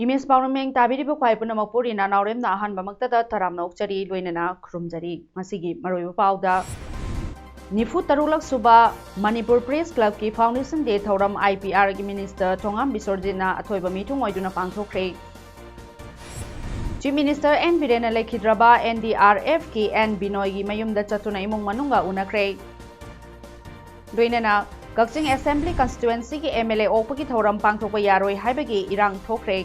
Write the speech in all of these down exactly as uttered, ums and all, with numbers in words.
Image ꯄꯥꯎꯔꯝꯃꯦꯡ ꯇꯥꯕꯤꯔꯤꯕ ꯈ꯭ꯋꯥꯏ ꯄꯨꯝꯅꯃꯛꯄꯨ ꯔꯤꯅꯥ ꯅꯥꯎꯔꯦꯝꯅ ꯑꯍꯥꯟꯕꯃꯛꯇꯗ ꯇꯔꯥꯝꯅ ꯑꯣꯛꯆꯔꯤ, ꯂꯣꯏꯅꯅ ꯈꯨꯔꯨꯝꯖꯔꯤ꯫ ꯉꯁꯤꯒꯤ ꯃꯔꯨꯑꯣꯏꯕ ꯄꯥꯎꯗ, ꯅꯤꯐꯨ ꯇꯔꯨꯛꯂꯛ ꯁꯨꯕ ꯃꯅꯤꯄꯨꯔ ꯄ꯭ꯔꯦꯁ ꯀ꯭ꯂꯕꯀꯤ ꯐꯥꯎꯟꯗꯦꯁꯟ ꯗꯦ ꯊꯧꯔꯝ ꯑꯥꯏ ꯄꯤ ꯑꯥꯔꯒꯤ ꯃꯤꯅꯤꯁꯇꯔ ꯊꯣꯉꯥꯝ ꯕꯤꯁꯣꯔꯖꯤꯠꯅ ꯑꯊꯣꯏꯕ ꯃꯤꯊꯨꯡ ꯑꯣꯏꯗꯨꯅ ꯄꯥꯡꯊꯣꯛꯈ꯭ꯔꯦ꯫ ꯆꯤꯐ ꯃꯤꯅꯤꯁꯇꯔ ꯑꯦꯟ ꯕꯤꯔꯦꯟꯅ ꯂꯩꯈꯤꯗ꯭ꯔꯕ ꯑꯦꯟ ꯗꯤ ꯑꯥꯔ ꯑꯦꯐꯀꯤ ꯑꯦꯟ ꯕꯤꯅꯣꯏꯒꯤ ꯃꯌꯨꯝꯗ ꯆꯠꯇꯨꯅ ꯏꯃꯨꯡ ꯃꯅꯨꯡꯒ ꯎꯅꯈ꯭ꯔꯦ꯫ ꯂꯣꯏꯅꯅ ꯀꯛꯆꯤꯡ ꯑꯦꯁꯦꯝꯕ꯭ꯂꯤ ꯀꯟꯁꯇꯤꯇ꯭ꯋꯦꯟꯁꯤꯒꯤ ꯑꯦꯝ ꯑꯦꯜ ꯑꯦ ꯑꯣꯛꯄꯒꯤ ꯊꯧꯔꯝ ꯄꯥꯡꯊꯣꯛꯄ ꯌꯥꯔꯣꯏ ꯍꯥꯏꯕꯒꯤ ꯏꯔꯥꯡ ꯊꯣꯛꯈ꯭ꯔꯦ꯫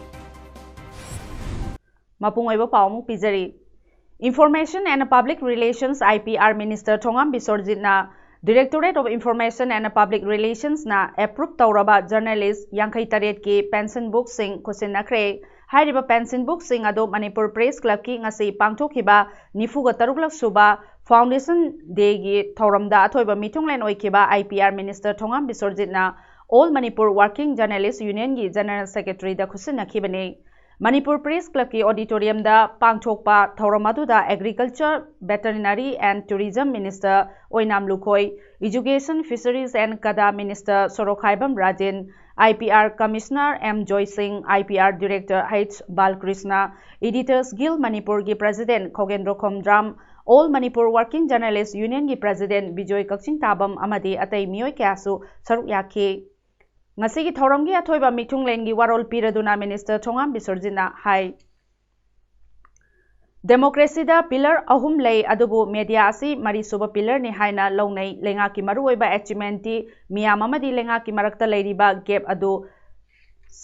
ꯃꯄꯨꯡ ꯑꯣꯏꯕ ꯄꯥꯎ ꯑꯃꯨꯛ ꯄꯤꯖꯔꯤ꯫ Information and Public Relations, I P R, minister Thongam ꯕꯤꯁꯣꯔꯖꯤꯠꯅ Directorate of Information and Public Relationsꯅ ꯑꯦꯄ꯭ꯔꯨꯞ ꯇꯧꯔꯕ ꯖꯔꯅꯦꯂꯤꯁ ꯌꯥꯡꯈꯩ ꯇꯔꯦꯠꯀꯤ ꯄꯦꯟꯁꯟ ꯕꯨꯛꯁꯤꯡ ꯈꯨꯠꯁꯤꯟꯅꯈ꯭ꯔꯦ꯫ ꯍꯥꯏꯔꯤꯕ ꯄꯦꯟꯁꯟ ꯕꯨꯛꯁꯤꯡ ꯑꯗꯨ ꯃꯅꯤꯄꯨꯔ ꯄ꯭ꯔꯦꯁ ꯀ꯭ꯂꯕꯀꯤ ꯉꯁꯤ ꯄꯥꯡꯊꯣꯛꯈꯤꯕ ꯅꯤꯐꯨꯒ ꯇꯔꯨꯛꯂꯛ ꯁꯨꯕ ꯐꯥꯎꯟꯗꯦꯁꯟ ꯗꯦꯒꯤ ꯊꯧꯔꯝꯗ ꯑꯊꯣꯏꯕ ꯃꯤꯊꯨꯡꯂꯦꯟ ꯑꯣꯏꯈꯤꯕ I P R minister Thongam ꯕꯤꯁꯣꯔꯖꯤꯠꯅ All Manipur Working Journalist Unionꯒꯤ ꯖꯦꯅꯔꯦꯜ ꯁꯦꯀ꯭ꯔꯦꯇꯔꯤꯗ ꯈꯨꯠꯁꯤꯟꯅꯈꯤꯕꯅꯤ꯫ ꯃꯅꯤꯄꯨꯔ ꯄ꯭ꯔꯦꯁ ꯀ꯭ꯂꯕꯀꯤ ꯑꯣꯗꯤꯇꯣꯔꯤꯌꯝꯗ ꯄꯥꯡꯊꯣꯛꯄ ꯊꯧꯔꯝ ꯑꯗꯨꯗ Agriculture, Veterinary and Tourism minister Oinam Lukhoi, Education, Fisheries and ꯀꯗꯥ minister Sorokhaibam Rajen, I P R commissioner M Joysing, I P R director H Balakrishna, Editors Guild ꯃꯅꯤꯄꯨꯔꯒꯤ president Khogendro Khomdram, All Manipur Working Journalist Unionꯒꯤ ꯄ꯭ꯔꯁꯤꯗꯦꯟꯠ ꯕꯤꯖꯣꯏ ꯀꯛꯆꯤꯡ ꯇꯥꯕꯝ ꯑꯃꯗꯤ ꯑꯇꯩ ꯃꯤꯑꯣꯏ ꯀꯌꯥꯁꯨ ꯁꯔꯨꯛ ꯌꯥꯈꯤ꯫ ꯉꯁꯤꯒꯤ ꯊꯧꯔꯝꯒꯤ ꯑꯊꯣꯏꯕ ꯃꯤꯊꯨꯡꯂꯦꯟꯒꯤ ꯋꯥꯔꯣꯜ ꯄꯤꯔꯗꯨꯅ ꯃꯤꯅꯤꯁꯇꯔ ꯊꯣꯉꯥꯝ ꯕꯤꯁꯣꯔꯖꯤꯠꯅ ꯍꯥꯏ, ꯗꯦꯃꯣꯀ꯭ꯔꯦꯁꯤꯗ ꯄꯤꯂꯔ ꯑꯍꯨꯝ ꯂꯩ, ꯑꯗꯨꯕꯨ ꯃꯦꯗꯤꯌꯥ ꯑꯁꯤ ꯃꯔꯤꯁꯨꯕ ꯄꯤꯂꯔꯅꯤ ꯍꯥꯏꯅ ꯂꯧꯅꯩ꯫ ꯂꯩꯉꯥꯛꯀꯤ ꯃꯔꯨꯑꯣꯏꯕ ꯑꯦꯆꯤꯞꯃꯦꯟꯠꯇꯤ ꯃꯤꯌꯥꯝ ꯑꯃꯗꯤ ꯂꯩꯉꯥꯛꯀꯤ ꯃꯔꯛꯇ ꯂꯩꯔꯤꯕ ꯒꯦꯞ ꯑꯗꯨ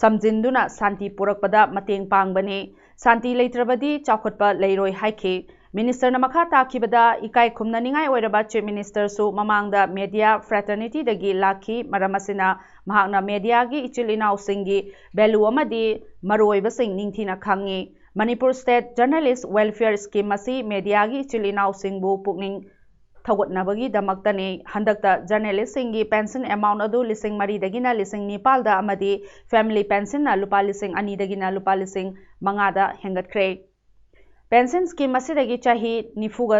ꯁꯝꯖꯤꯟꯗꯨꯅ ꯁꯥꯟꯇꯤ ꯄꯨꯔꯛꯄꯗ ꯃꯇꯦꯡ ꯄꯥꯡꯕꯅꯤ꯫ ꯁꯥꯟꯇꯤ ꯂꯩꯇ꯭ꯔꯕꯗꯤ ꯆꯥꯎꯈꯠꯄ ꯂꯩꯔꯣꯏ ꯍꯥꯏꯈꯤ꯫ ꯃꯤꯅꯤꯁꯇꯔꯅ ꯃꯈꯥ ꯇꯥꯈꯤꯕꯗ, ꯏꯀꯥꯏ ꯈꯨꯝꯅꯅꯤꯡꯉꯥꯏ ꯑꯣꯏꯔꯕ ꯆꯤꯐ ꯃꯤꯅꯤꯁꯇꯔꯁꯨ ꯃꯃꯥꯡꯗ ꯃꯦꯗꯤꯌꯥ ꯐ꯭ꯔꯦꯇꯔꯅꯤꯇꯤꯗꯒꯤ ꯂꯥꯛꯈꯤ꯫ ꯃꯔꯝ ꯑꯁꯤꯅ ꯃꯍꯥꯛꯅ ꯃꯦꯗꯤꯌꯥꯒꯤ ꯏꯆꯤꯜ ꯏꯅꯥꯎꯁꯤꯡꯒꯤ ꯚꯦꯂꯨ ꯑꯃꯗꯤ ꯃꯔꯨꯑꯣꯏꯕꯁꯤꯡ ꯅꯤꯡꯊꯤꯅ ꯈꯪꯉꯤ꯫ Manipur state journalist welfare scheme ꯑꯁꯤ ꯃꯦꯗꯤꯌꯥꯒꯤ ꯏꯆꯤꯜ ꯏꯅꯥꯎꯁꯤꯡꯕꯨ ꯄꯨꯛꯅꯤꯡ ꯊꯧꯒꯠꯅꯕꯒꯤꯗꯃꯛꯇꯅꯤ꯫ ꯍꯟꯗꯛꯇ ꯖꯔꯅꯦꯂꯤꯁꯁꯤꯡꯒꯤ ꯄꯦꯟꯁꯟ ꯑꯦꯃꯥꯎꯟ ꯑꯗꯨ ꯂꯤꯁꯤꯡ ꯃꯔꯤꯗꯒꯤꯅ ꯂꯤꯁꯤꯡ ꯅꯤꯄꯥꯜꯗ ꯑꯃꯗꯤ ꯐꯦꯃꯤꯂꯤ ꯄꯦꯟꯁꯟꯅ ꯂꯨꯄꯥ ꯂꯤꯁꯤꯡ ꯑꯅꯤꯗꯒꯤꯅ ꯂꯨꯄꯥ ꯂꯤꯁꯤꯡ ꯃꯉꯥꯗ ꯍꯦꯟꯒꯠꯈ꯭ꯔꯦ꯫ ꯄꯦꯟꯁꯟ ꯁ꯭ꯀꯤꯝ ꯑꯁꯤꯗꯒꯤ ꯆꯍꯤ ꯅꯤꯐꯨꯒ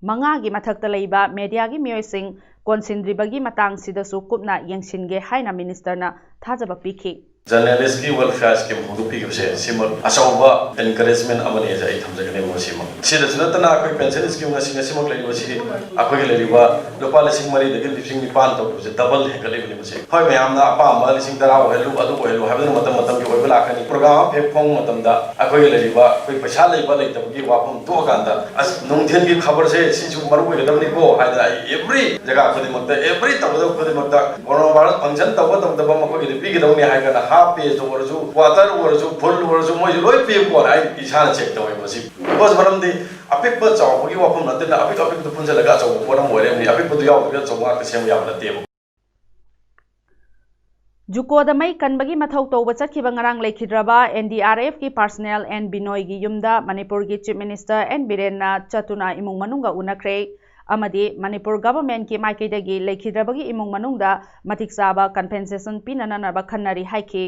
ꯃꯉꯥꯒꯤ ꯃꯊꯛꯇ ꯂꯩꯕ ꯃꯦꯗꯤꯌꯥꯒꯤ ꯃꯤꯑꯣꯏꯁꯤꯡ ꯀꯣꯟꯁꯤꯟꯗ꯭ꯔꯤꯕꯒꯤ ꯃꯇꯥꯡꯁꯤꯗꯁꯨ ꯀꯨꯞꯅ ꯌꯦꯡꯁꯤꯟꯒꯦ ꯍꯥꯏꯅ ꯃꯤꯅꯤꯁꯇꯔꯅ ꯊꯥꯖꯕ ꯄꯤꯈꯤ꯫ ꯖꯔꯅꯦꯂꯤꯁꯀꯤ ꯋꯦꯜꯐꯤꯌꯥꯔ ꯁ꯭ꯀꯤꯝ ꯍꯧꯗꯣꯛꯄꯤꯈꯤꯕꯁꯦ ꯁꯤꯃꯛ ꯑꯆꯧꯕ ꯑꯦꯟꯀꯔꯦꯖꯃꯦꯟ ꯑꯃꯅꯤ ꯍꯥꯏꯁꯦ ꯑꯩ ꯊꯝꯖꯒꯅꯤ꯫ ꯃꯁꯤꯃꯛ ꯁꯤꯗꯁꯨ ꯅꯠꯇꯅ ꯑꯩꯈꯣꯏ ꯄꯦꯟꯁꯟ ꯁ꯭ꯀꯤꯝ ꯉꯁꯤ ꯉꯁꯤꯃꯛ ꯂꯩꯔꯤꯕꯁꯤ ꯑꯩꯈꯣꯏꯒꯤ ꯂꯩꯔꯤꯕ ꯂꯨꯄꯥ ꯂꯤꯁꯤꯡ ꯃꯔꯤꯗꯒꯤ ꯂꯤꯁꯤꯡ ꯅꯤꯄꯥꯟ ꯇꯧꯕꯁꯦ ꯗꯕꯜ ꯍꯦꯟꯒꯠꯂꯤꯕꯅꯤ꯫ ꯃꯁꯤ ꯍꯣꯏ, ꯃꯌꯥꯝꯅ ꯑꯄꯥꯝꯕ ꯂꯤꯁꯤꯡ ꯇꯔꯥ ꯑꯣꯏꯍꯜꯂꯨ, ꯑꯗꯨ ꯑꯣꯏꯍꯜꯂꯨ ꯍꯥꯏꯕꯗꯨꯅ ꯃꯇꯝ ꯃꯇꯝꯒꯤ ꯑꯣꯏꯕ ꯂꯥꯛꯀꯅꯤ꯫ ꯄ꯭ꯔꯣꯒ꯭ꯔꯥꯝ ꯑꯃ ꯍꯦꯛ ꯐꯣꯡꯕ ꯃꯇꯝꯗ ꯑꯩꯈꯣꯏꯒꯤ ꯂꯩꯔꯤꯕ ꯑꯩꯈꯣꯏ ꯄꯩꯁꯥ ꯂꯩꯕ ꯂꯩꯇꯕꯒꯤ ꯋꯥꯐꯝ ꯊꯣꯛꯑꯀꯥꯟꯗ, ꯑꯁ, ꯅꯨꯡꯊꯤꯜꯒꯤ ꯈꯕꯔꯁꯦ ꯁꯤꯁꯨ ꯃꯔꯨ ꯑꯣꯏꯒꯗꯕꯅꯤꯀꯣ ꯍꯥꯏꯗꯅ ꯑꯩ ꯑꯦꯕ꯭ꯔꯤ ꯖꯒꯥ ꯈꯨꯗꯤꯡꯃꯛꯇ, ꯑꯦꯕ꯭ꯔꯤ ꯇꯧꯒꯗꯕ ꯈꯨꯗꯤꯡꯃꯛꯇ ꯀꯣꯔꯣꯅꯥ ꯚꯥꯏꯔꯁ ꯐꯪꯁꯟ ꯇꯧꯕ ꯇꯧꯗꯕ ꯃꯈꯣꯏꯒꯤꯗꯤ ꯄꯤꯒꯗꯧꯅꯤ ꯍꯥꯏꯗꯅ ꯍꯥꯐ ꯄꯦꯖꯇ ꯑꯣꯏꯔꯁꯨ, ꯀ꯭ꯋꯥꯇꯔ ꯑꯣꯏꯔꯁꯨ, ꯐꯨꯜ ꯑꯣꯏꯔꯁꯨ, ꯃꯣꯏꯁꯨ ꯂꯣꯏ ꯄꯤꯌꯨꯀꯣꯅ ꯑꯩ ꯏꯁꯥꯅ ꯆꯦꯛ ꯇꯧꯋꯦ꯫ ꯃꯁꯤ ꯕꯤꯀꯣꯖ ꯃꯔꯝꯗꯤ ꯑꯄꯤꯛꯄ ꯆꯥꯎꯕꯒꯤ ꯋꯥꯐꯝ ꯅꯠꯇꯅ ꯑꯄꯤꯛ ꯑꯄꯤꯛꯄꯗ ꯄꯨꯟꯁꯤꯜꯂꯒ ꯑꯆꯧꯕ ꯄꯣꯠ ꯑꯃ ꯑꯣꯏꯔꯦ꯫ ꯑꯄꯤꯛꯄꯗꯨ ꯌꯥꯎꯗ꯭ꯔꯒꯗꯤ ꯑꯆꯧꯕ ꯉꯥꯛꯇ ꯁꯦꯝꯕ ꯌꯥꯕ ꯅꯠꯇꯦꯕ꯫ ꯖꯨꯀꯣꯗ ꯃꯩ ꯀꯟꯕꯒꯤ ꯃꯊꯧ ꯇꯧꯕ ꯆꯠꯈꯤꯕ ꯉꯔꯥꯡ ꯂꯩꯈꯤꯗ꯭ꯔꯕ ꯑꯦꯟ ꯗꯤ ꯑꯥꯔ ꯑꯦꯐꯀꯤ ꯄꯥꯔꯁꯅꯦꯜ ꯑꯦꯟ ꯕꯤꯅꯣꯏꯒꯤ ꯌꯨꯝꯗ ꯃꯅꯤꯄꯨꯔꯒꯤ ꯆꯤꯐ ꯃꯤꯅꯤꯁꯇꯔ ꯑꯦꯟ ꯕꯤꯔꯦꯟꯅ ꯆꯠꯇꯨꯅ ꯏꯃꯨꯡ ꯃꯅꯨꯡꯒ ꯎꯅꯈ꯭ꯔꯦ ꯑꯃꯗꯤ ꯃꯅꯤꯄꯨꯔ ꯒꯚꯔꯟꯃꯦꯟꯠꯀꯤ ꯃꯥꯏꯀꯩꯗꯒꯤ ꯂꯩꯈꯤꯗ꯭ꯔꯕꯒꯤ ꯏꯃꯨꯡ ꯃꯅꯨꯡꯗ ꯃꯇꯤꯛ ꯆꯥꯕ ꯀꯝꯄꯦꯟꯁꯦꯁꯟ ꯄꯤꯅꯅꯅꯕ ꯈꯟꯅꯔꯤ ꯍꯥꯏꯈꯤ꯫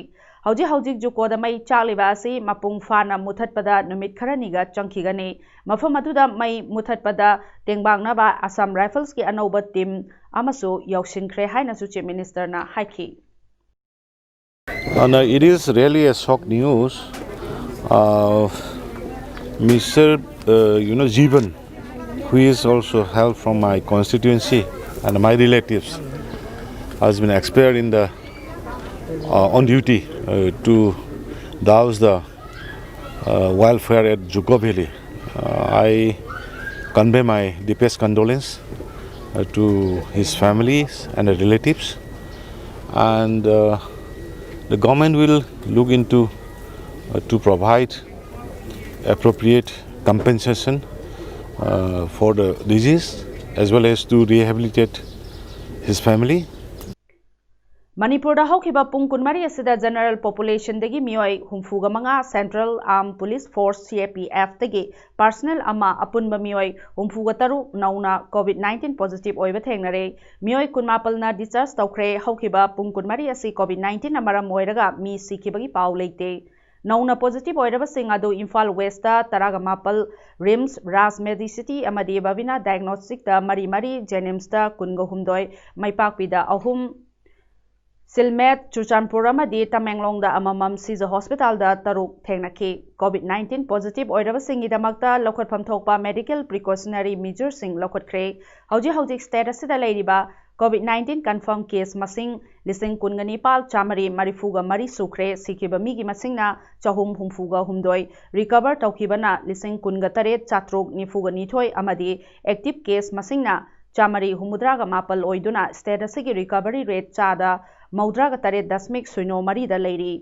ꯍꯧꯖꯤꯛ ꯍꯧꯖꯤꯛ ꯖꯨꯀꯣꯗ ꯃꯩ ꯆꯥꯛꯂꯤꯕ ꯑꯁꯤ ꯃꯄꯨꯡ ꯐꯥꯅ ꯃꯨꯊꯠꯄꯗ ꯅꯨꯃꯤꯠ ꯈꯔꯅꯤꯒ ꯆꯪꯈꯤꯒꯅꯤ꯫ ꯃꯐꯝ ꯑꯗꯨꯗ ꯃꯩ ꯃꯨꯊꯠꯄꯗ ꯇꯦꯡꯕꯥꯡꯅꯕ ꯑꯁꯥꯝ ꯔꯥꯏꯐꯜꯁꯀꯤ ꯑꯅꯧꯕ ꯇꯤꯝ ꯑꯃꯁꯨ ꯌꯧꯁꯤꯟꯈ꯭ꯔꯦ ꯍꯥꯏꯅꯁꯨ ꯆꯤꯐ ꯃꯤꯅꯤꯁꯇꯔꯅ ꯍꯥꯏꯈꯤ꯫ And uh, it is really a shock news. Uh, Mister Uh, you know, Jeevan, who is also hail from my constituency and my relatives, has been expired in the uh, on duty uh, to douse the uh, wildfire at Juko Valley. Uh, I convey my deepest condolence uh, to his families and the relatives, and uh, the government will look into uh, to provide appropriate compensation uh, for the disease as well as to rehabilitate his family. ꯃꯅꯤꯄꯨꯔꯗ ꯍꯧꯈꯤꯕ ꯄꯨꯡ ꯀꯨꯟꯃꯔꯤ ꯑꯁꯤꯗ general ꯄꯣꯄꯨꯂꯦꯁꯟꯗꯒꯤ ꯃꯤꯑꯣꯏ ꯍꯨꯝꯐꯨꯒ ꯃꯉꯥ, central ꯑꯥꯔꯝ police force ꯁꯤ ꯑꯦ ꯄꯤ ꯑꯦꯐꯇꯒꯤ personal ꯑꯃ, ꯑꯄꯨꯟꯕ ꯃꯤꯑꯣꯏ ꯍꯨꯝꯐꯨꯒ ꯇꯔꯨꯛ ꯅꯧꯅ ꯀꯣꯚꯤꯗ ꯅꯥꯏꯟꯇꯤꯟ ꯄꯣꯖꯤꯇꯤꯚ ꯑꯣꯏꯕ ꯊꯦꯡꯅꯔꯦ꯫ ꯃꯤꯑꯣꯏ ꯀꯨꯟꯃꯥꯄꯜꯅ ꯗꯤꯁꯆꯥꯔꯖ ꯇꯧꯈ꯭ꯔꯦ꯫ ꯍꯧꯈꯤꯕ ꯄꯨꯡ ꯀꯨꯟꯃꯔꯤ ꯑꯁꯤ ꯀꯣꯚꯤꯗ ꯅꯥꯏꯟꯇꯤꯟꯅ ꯃꯔꯝ ꯑꯣꯏꯔꯒ ꯃꯤ ꯁꯤꯈꯤꯕꯒꯤ ꯄꯥꯎ ꯂꯩꯇꯦ꯫ ꯅꯧꯅ ꯄꯣꯖꯤꯇꯤꯚ ꯑꯣꯏꯔꯕꯁꯤꯡ ꯑꯗꯨ ꯏꯝꯐꯥꯜ ꯋꯦꯁꯇ ꯇꯔꯥꯒ ꯃꯥꯄꯜ, ꯔꯤꯝꯁ, ꯔꯥꯖ ꯃꯦꯗꯤꯁꯤꯇꯤ ꯑꯃꯗꯤ ꯕꯕꯤꯅꯥ ꯗꯥꯏꯒꯅꯣꯁꯇꯤꯛꯇ ꯃꯔꯤ ꯃꯔꯤ, ꯖꯦꯅꯤꯝꯁꯇ ꯀꯨꯟꯒ ꯍꯨꯝꯗꯣꯏ, ꯃꯩꯄꯥꯛꯄꯤꯗ ꯑꯍꯨꯝ, ꯁꯤꯜꯃꯦꯠ, ꯆꯨꯔꯆꯥꯟꯄꯨꯔ ꯑꯃꯗꯤ ꯇꯃꯦꯡꯂꯣꯡꯗ ꯑꯃꯃꯝ, ꯁꯤꯖ ꯍꯣꯁꯄꯤꯇꯥꯜꯗ ꯇꯔꯨꯛ ꯊꯦꯡꯅꯈꯤ꯫ ꯀꯣꯚꯤꯗ ꯅꯥꯏꯟꯇꯤꯟ ꯄꯣꯖꯤꯇꯤꯚ ꯑꯣꯏꯔꯕꯁꯤꯡꯒꯤꯗꯃꯛꯇ ꯂꯧꯈꯠꯐꯝ ꯊꯣꯛꯄ ꯃꯦꯗꯤꯀꯦꯜ ꯄ꯭ꯔꯤꯀꯣꯁꯅꯔꯤ ꯃꯤꯖꯔꯁꯤꯡ ꯂꯧꯈꯠꯈ꯭ꯔꯦ꯫ ꯍꯧꯖꯤꯛ ꯍꯧꯖꯤꯛ ꯁ꯭ꯇꯦꯠ ꯑꯁꯤꯗ ꯂꯩꯔꯤꯕ ꯀꯣꯚꯤꯗ ꯅꯥꯏꯟꯇꯤꯟ ꯀꯟꯐꯥꯔꯝ ꯀꯦꯁ ꯃꯁꯤꯡ ꯂꯤꯁꯤꯡ ꯀꯨꯟꯒ ꯅꯤꯄꯥꯜ ꯆꯥꯃꯔꯤ ꯃꯔꯤꯐꯨꯒ ꯃꯔꯤ ꯁꯨꯈ꯭ꯔꯦ꯫ ꯁꯤꯈꯤꯕ ꯃꯤꯒꯤ ꯃꯁꯤꯡꯅ ꯆꯍꯨꯝ ꯍꯨꯝꯐꯨꯒ ꯍꯨꯝꯗꯣꯏ, ꯔꯤꯀꯚꯔ ꯇꯧꯈꯤꯕꯅ ꯂꯤꯁꯤꯡ ꯀꯨꯟꯒ ꯇꯔꯦꯠ ꯆꯥꯇ꯭ꯔꯨꯛ ꯅꯤꯐꯨꯒ ꯅꯤꯊꯣꯏ ꯑꯃꯗꯤ ꯑꯦꯛꯇꯤꯚ ꯀꯦꯁ ꯃꯁꯤꯡꯅ ꯆꯥꯃꯔꯤ ꯍꯨꯝꯐꯨꯇꯔꯥꯒ ꯃꯥꯄꯜ ꯑꯣꯏꯗꯨꯅ ꯁ꯭ꯇꯦꯠ ꯑꯁꯤꯒꯤ ꯔꯤꯀꯚꯔꯤ ꯔꯦꯠ ꯆꯥꯗ ꯃꯧꯗ꯭ꯔꯥꯒ ꯇꯔꯦꯠ ꯗꯁꯃꯤꯛ ꯁꯤꯅꯣ ꯃꯔꯤꯗ ꯂꯩꯔꯤ꯫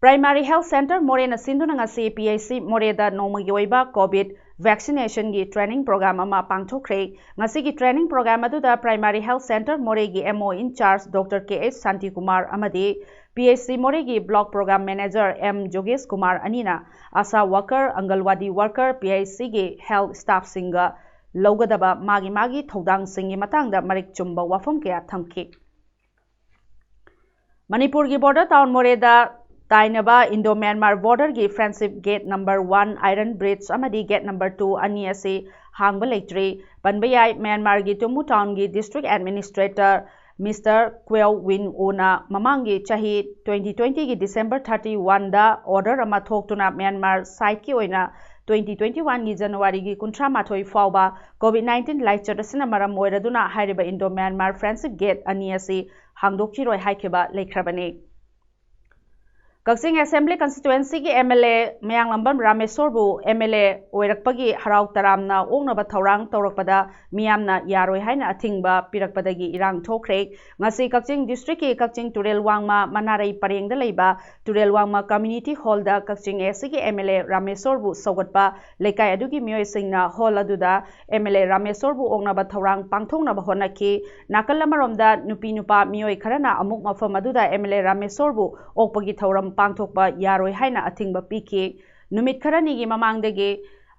ꯄ꯭ꯔꯥꯏꯃꯥꯔꯤ ꯍꯦꯜꯊ ꯁꯦꯟꯇꯔ ꯃꯣꯔꯦꯅ ꯁꯤꯟꯗꯨꯅ ꯉꯁꯤ ꯄꯤ ꯑꯩꯆ ꯁꯤ ꯃꯣꯔꯦꯗ ꯅꯣꯡꯃꯒꯤ ꯑꯣꯏꯕ ꯀꯣꯚꯤꯗ ꯚꯦꯛꯁꯤꯅꯦꯁꯟꯒꯤ ꯇ꯭ꯔꯦꯅꯤꯡ ꯄ꯭ꯔꯣꯒ꯭ꯔꯥꯝ ꯑꯃ ꯄꯥꯡꯊꯣꯛꯈ꯭ꯔꯦ꯫ ꯉꯁꯤꯒꯤ ꯇ꯭ꯔꯦꯅꯤꯡ ꯄ꯭ꯔꯣꯒ꯭ꯔꯥꯝ ꯑꯗꯨꯗ ꯄ꯭ꯔꯥꯏꯃꯥꯔꯤ ꯍꯦꯜꯊ ꯁꯦꯟꯇꯔ ꯃꯣꯔꯦꯒꯤ M O in charge doctor K H Shantikumar ꯑꯃꯗꯤ ꯄꯤ ꯑꯩꯆ ꯁꯤ ꯃꯣꯔꯦꯒꯤ ꯕ꯭ꯂꯣꯛ ꯄ꯭ꯔꯣꯒ꯭ꯔꯥꯝ ꯃꯦꯅꯦꯖꯔ ꯑꯦꯝ ꯖꯣꯒꯦꯁ ꯀꯨꯃꯥꯔ ꯑꯅꯤꯅ ASHA worker, anganwadi worker, P H ꯁꯤꯒꯤ ꯍꯦꯜꯊ ꯁ꯭ꯇꯥꯐꯁꯤꯡꯒ ꯂꯧꯒꯗꯕ ꯃꯥꯒꯤ ꯃꯥꯒꯤ ꯊꯧꯗꯥꯡꯁꯤꯡꯒꯤ ꯃꯇꯥꯡꯗ ꯃꯔꯤꯛ ꯆꯨꯝꯕ ꯋꯥꯐꯝ ꯀꯌꯥ ꯊꯝꯈꯤ꯫ ꯃꯅꯤꯄꯨꯔꯒꯤ ꯕꯣꯔꯗꯔ ꯇꯥꯎꯟ ꯃꯣꯔꯦꯗ ꯇꯥꯏꯅꯕ ꯏꯟꯗꯣ ꯃ꯭ꯌꯥꯟꯃꯥꯔ ꯕꯣꯔꯗꯔꯒꯤ friendship gate number one, iron bridge ꯑꯃꯗꯤ ꯒꯦꯠ ꯅꯝꯕꯔ ꯇꯨ ꯑꯅꯤ ꯑꯁꯤ ꯍꯥꯡꯕ ꯂꯩꯇ꯭ꯔꯤ꯫ ꯄꯟꯕ ꯌꯥꯏ, ꯃ꯭ꯌꯥꯟꯃꯥꯔꯒꯤ ꯇꯨꯃꯨ ꯇꯥꯎꯟꯒꯤ district administrator mister Kyaw Win ꯎꯅ ꯃꯃꯥꯡꯒꯤ ꯆꯍꯤ ꯇ꯭ꯋꯦꯟꯇꯤ ꯇ꯭ꯋꯦꯟꯇꯤꯒꯤ ꯗꯤꯁꯦꯝꯕꯔ ꯊꯥꯔꯇꯤ ꯋꯥꯟꯗ ꯑꯣꯔꯗꯔ ꯑꯃ ꯊꯣꯛꯇꯨꯅ ꯃ꯭ꯌꯥꯟꯃꯥꯔ ꯁꯥꯏꯠꯀꯤ ꯑꯣꯏꯅ ꯇ꯭ꯋꯦꯟꯇꯤ ꯇ꯭ꯋꯦꯟꯇꯤ ꯋꯥꯟꯒꯤ ꯖꯅꯋꯥꯔꯤꯒꯤ ꯀꯨꯟꯊ꯭ꯔꯥ ꯃꯥꯊꯣꯏ ꯐꯥꯎꯕ ꯀꯣꯚꯤꯗ ꯅꯥꯏꯟꯇꯤꯟ ꯂꯥꯏꯆꯠ ꯑꯁꯤꯅ ꯃꯔꯝ ꯑꯣꯏꯔꯗꯨꯅ ꯍꯥꯏꯔꯤꯕ ꯏꯟꯗꯣ ꯃ꯭ꯌꯥꯟꯃꯥꯔ ꯐ꯭ꯔꯦꯟꯗꯁꯤꯞ ꯒꯦꯠ ꯑꯅꯤ ꯑꯁꯤ ꯍꯥꯡꯗꯣꯛꯈꯤꯔꯣꯏ ꯍꯥꯏꯈꯤꯕ ꯂꯩꯈ꯭ꯔꯕꯅꯤ꯫ ꯀꯛꯆꯤꯡ ꯑꯦꯁꯦꯝꯕ꯭ꯂꯤ ꯀꯟꯁꯇꯤꯇ꯭ꯋꯦꯟꯁꯤꯒꯤ ꯑꯦꯝ ꯑꯦꯜ ꯑꯦ ꯃꯌꯥꯡꯂꯝꯕꯝ ꯔꯥꯃꯦꯁꯣꯔꯕꯨ ꯑꯦꯝ ꯑꯦꯜ ꯑꯦ ꯑꯣꯏꯔꯛꯄꯒꯤ ꯍꯔꯥꯎ ꯇꯔꯥꯝꯅ ꯑꯣꯛꯅꯕ ꯊꯧꯔꯥꯡ ꯇꯧꯔꯛꯄꯗ ꯃꯤꯌꯥꯝꯅ ꯌꯥꯔꯣꯏ ꯍꯥꯏꯅ ꯑꯊꯤꯡꯕ ꯄꯤꯔꯛꯄꯗꯒꯤ ꯏꯔꯥꯡ ꯊꯣꯛꯈ꯭ꯔꯦ꯫ ꯉꯁꯤ ꯀꯛꯆꯤꯡ ꯗꯤꯁꯇ꯭ꯔꯤꯛꯀꯤ ꯀꯛꯆꯤꯡ ꯇꯨꯔꯦꯜ ꯋꯥꯡꯃ ꯃꯅꯥꯔꯩ ꯄꯔꯦꯡꯗ ꯂꯩꯕ ꯇꯨꯔꯦꯜ ꯋꯥꯡꯃ ꯀꯝꯃ꯭ꯌꯨꯅꯤꯇꯤ ꯍꯣꯜꯗ ꯀꯛꯆꯤꯡ ꯑꯦꯁ ꯁꯤꯒꯤ ꯑꯦꯝ ꯑꯦꯜ ꯑꯦ ꯔꯥꯃꯦꯁꯣꯔꯕꯨ ꯁꯧꯒꯠꯄ ꯂꯩꯀꯥꯏ ꯑꯗꯨꯒꯤ ꯃꯤꯑꯣꯏꯁꯤꯡꯅ ꯍꯣꯜ ꯑꯗꯨꯗ ꯑꯦꯝ ꯑꯦꯜ ꯑꯦ ꯔꯥꯃꯦꯁꯣꯔꯕꯨ ꯑꯣꯛꯅꯕ ꯊꯧꯔꯥꯡ ꯄꯥꯡꯊꯣꯛꯅꯕ ꯍꯣꯠꯅꯈꯤ꯫ ꯅꯥꯀꯜ ꯑꯃꯔꯣꯝꯗ ꯅꯨꯄꯤ ꯅꯨꯄꯥ ꯃꯤꯑꯣꯏ ꯈꯔꯅ ꯑꯃꯨꯛ ꯃꯐꯝ ꯑꯗꯨꯗ ꯑꯦꯝ ꯑꯦꯜ ꯑꯦ ꯔꯥꯃꯦꯁꯣꯔꯕꯨ ꯑꯣꯛꯄꯒꯤ ꯊꯧꯔꯝ ꯄꯥꯡꯊꯣꯛꯄ ꯌꯥꯔꯣꯏ ꯍꯥꯏꯅ ꯑꯊꯤꯡꯕ ꯄꯤꯈꯤ꯫ ꯅꯨꯃꯤꯠ ꯈꯔꯅꯤꯒꯤ ꯃꯃꯥꯡꯗꯒꯤ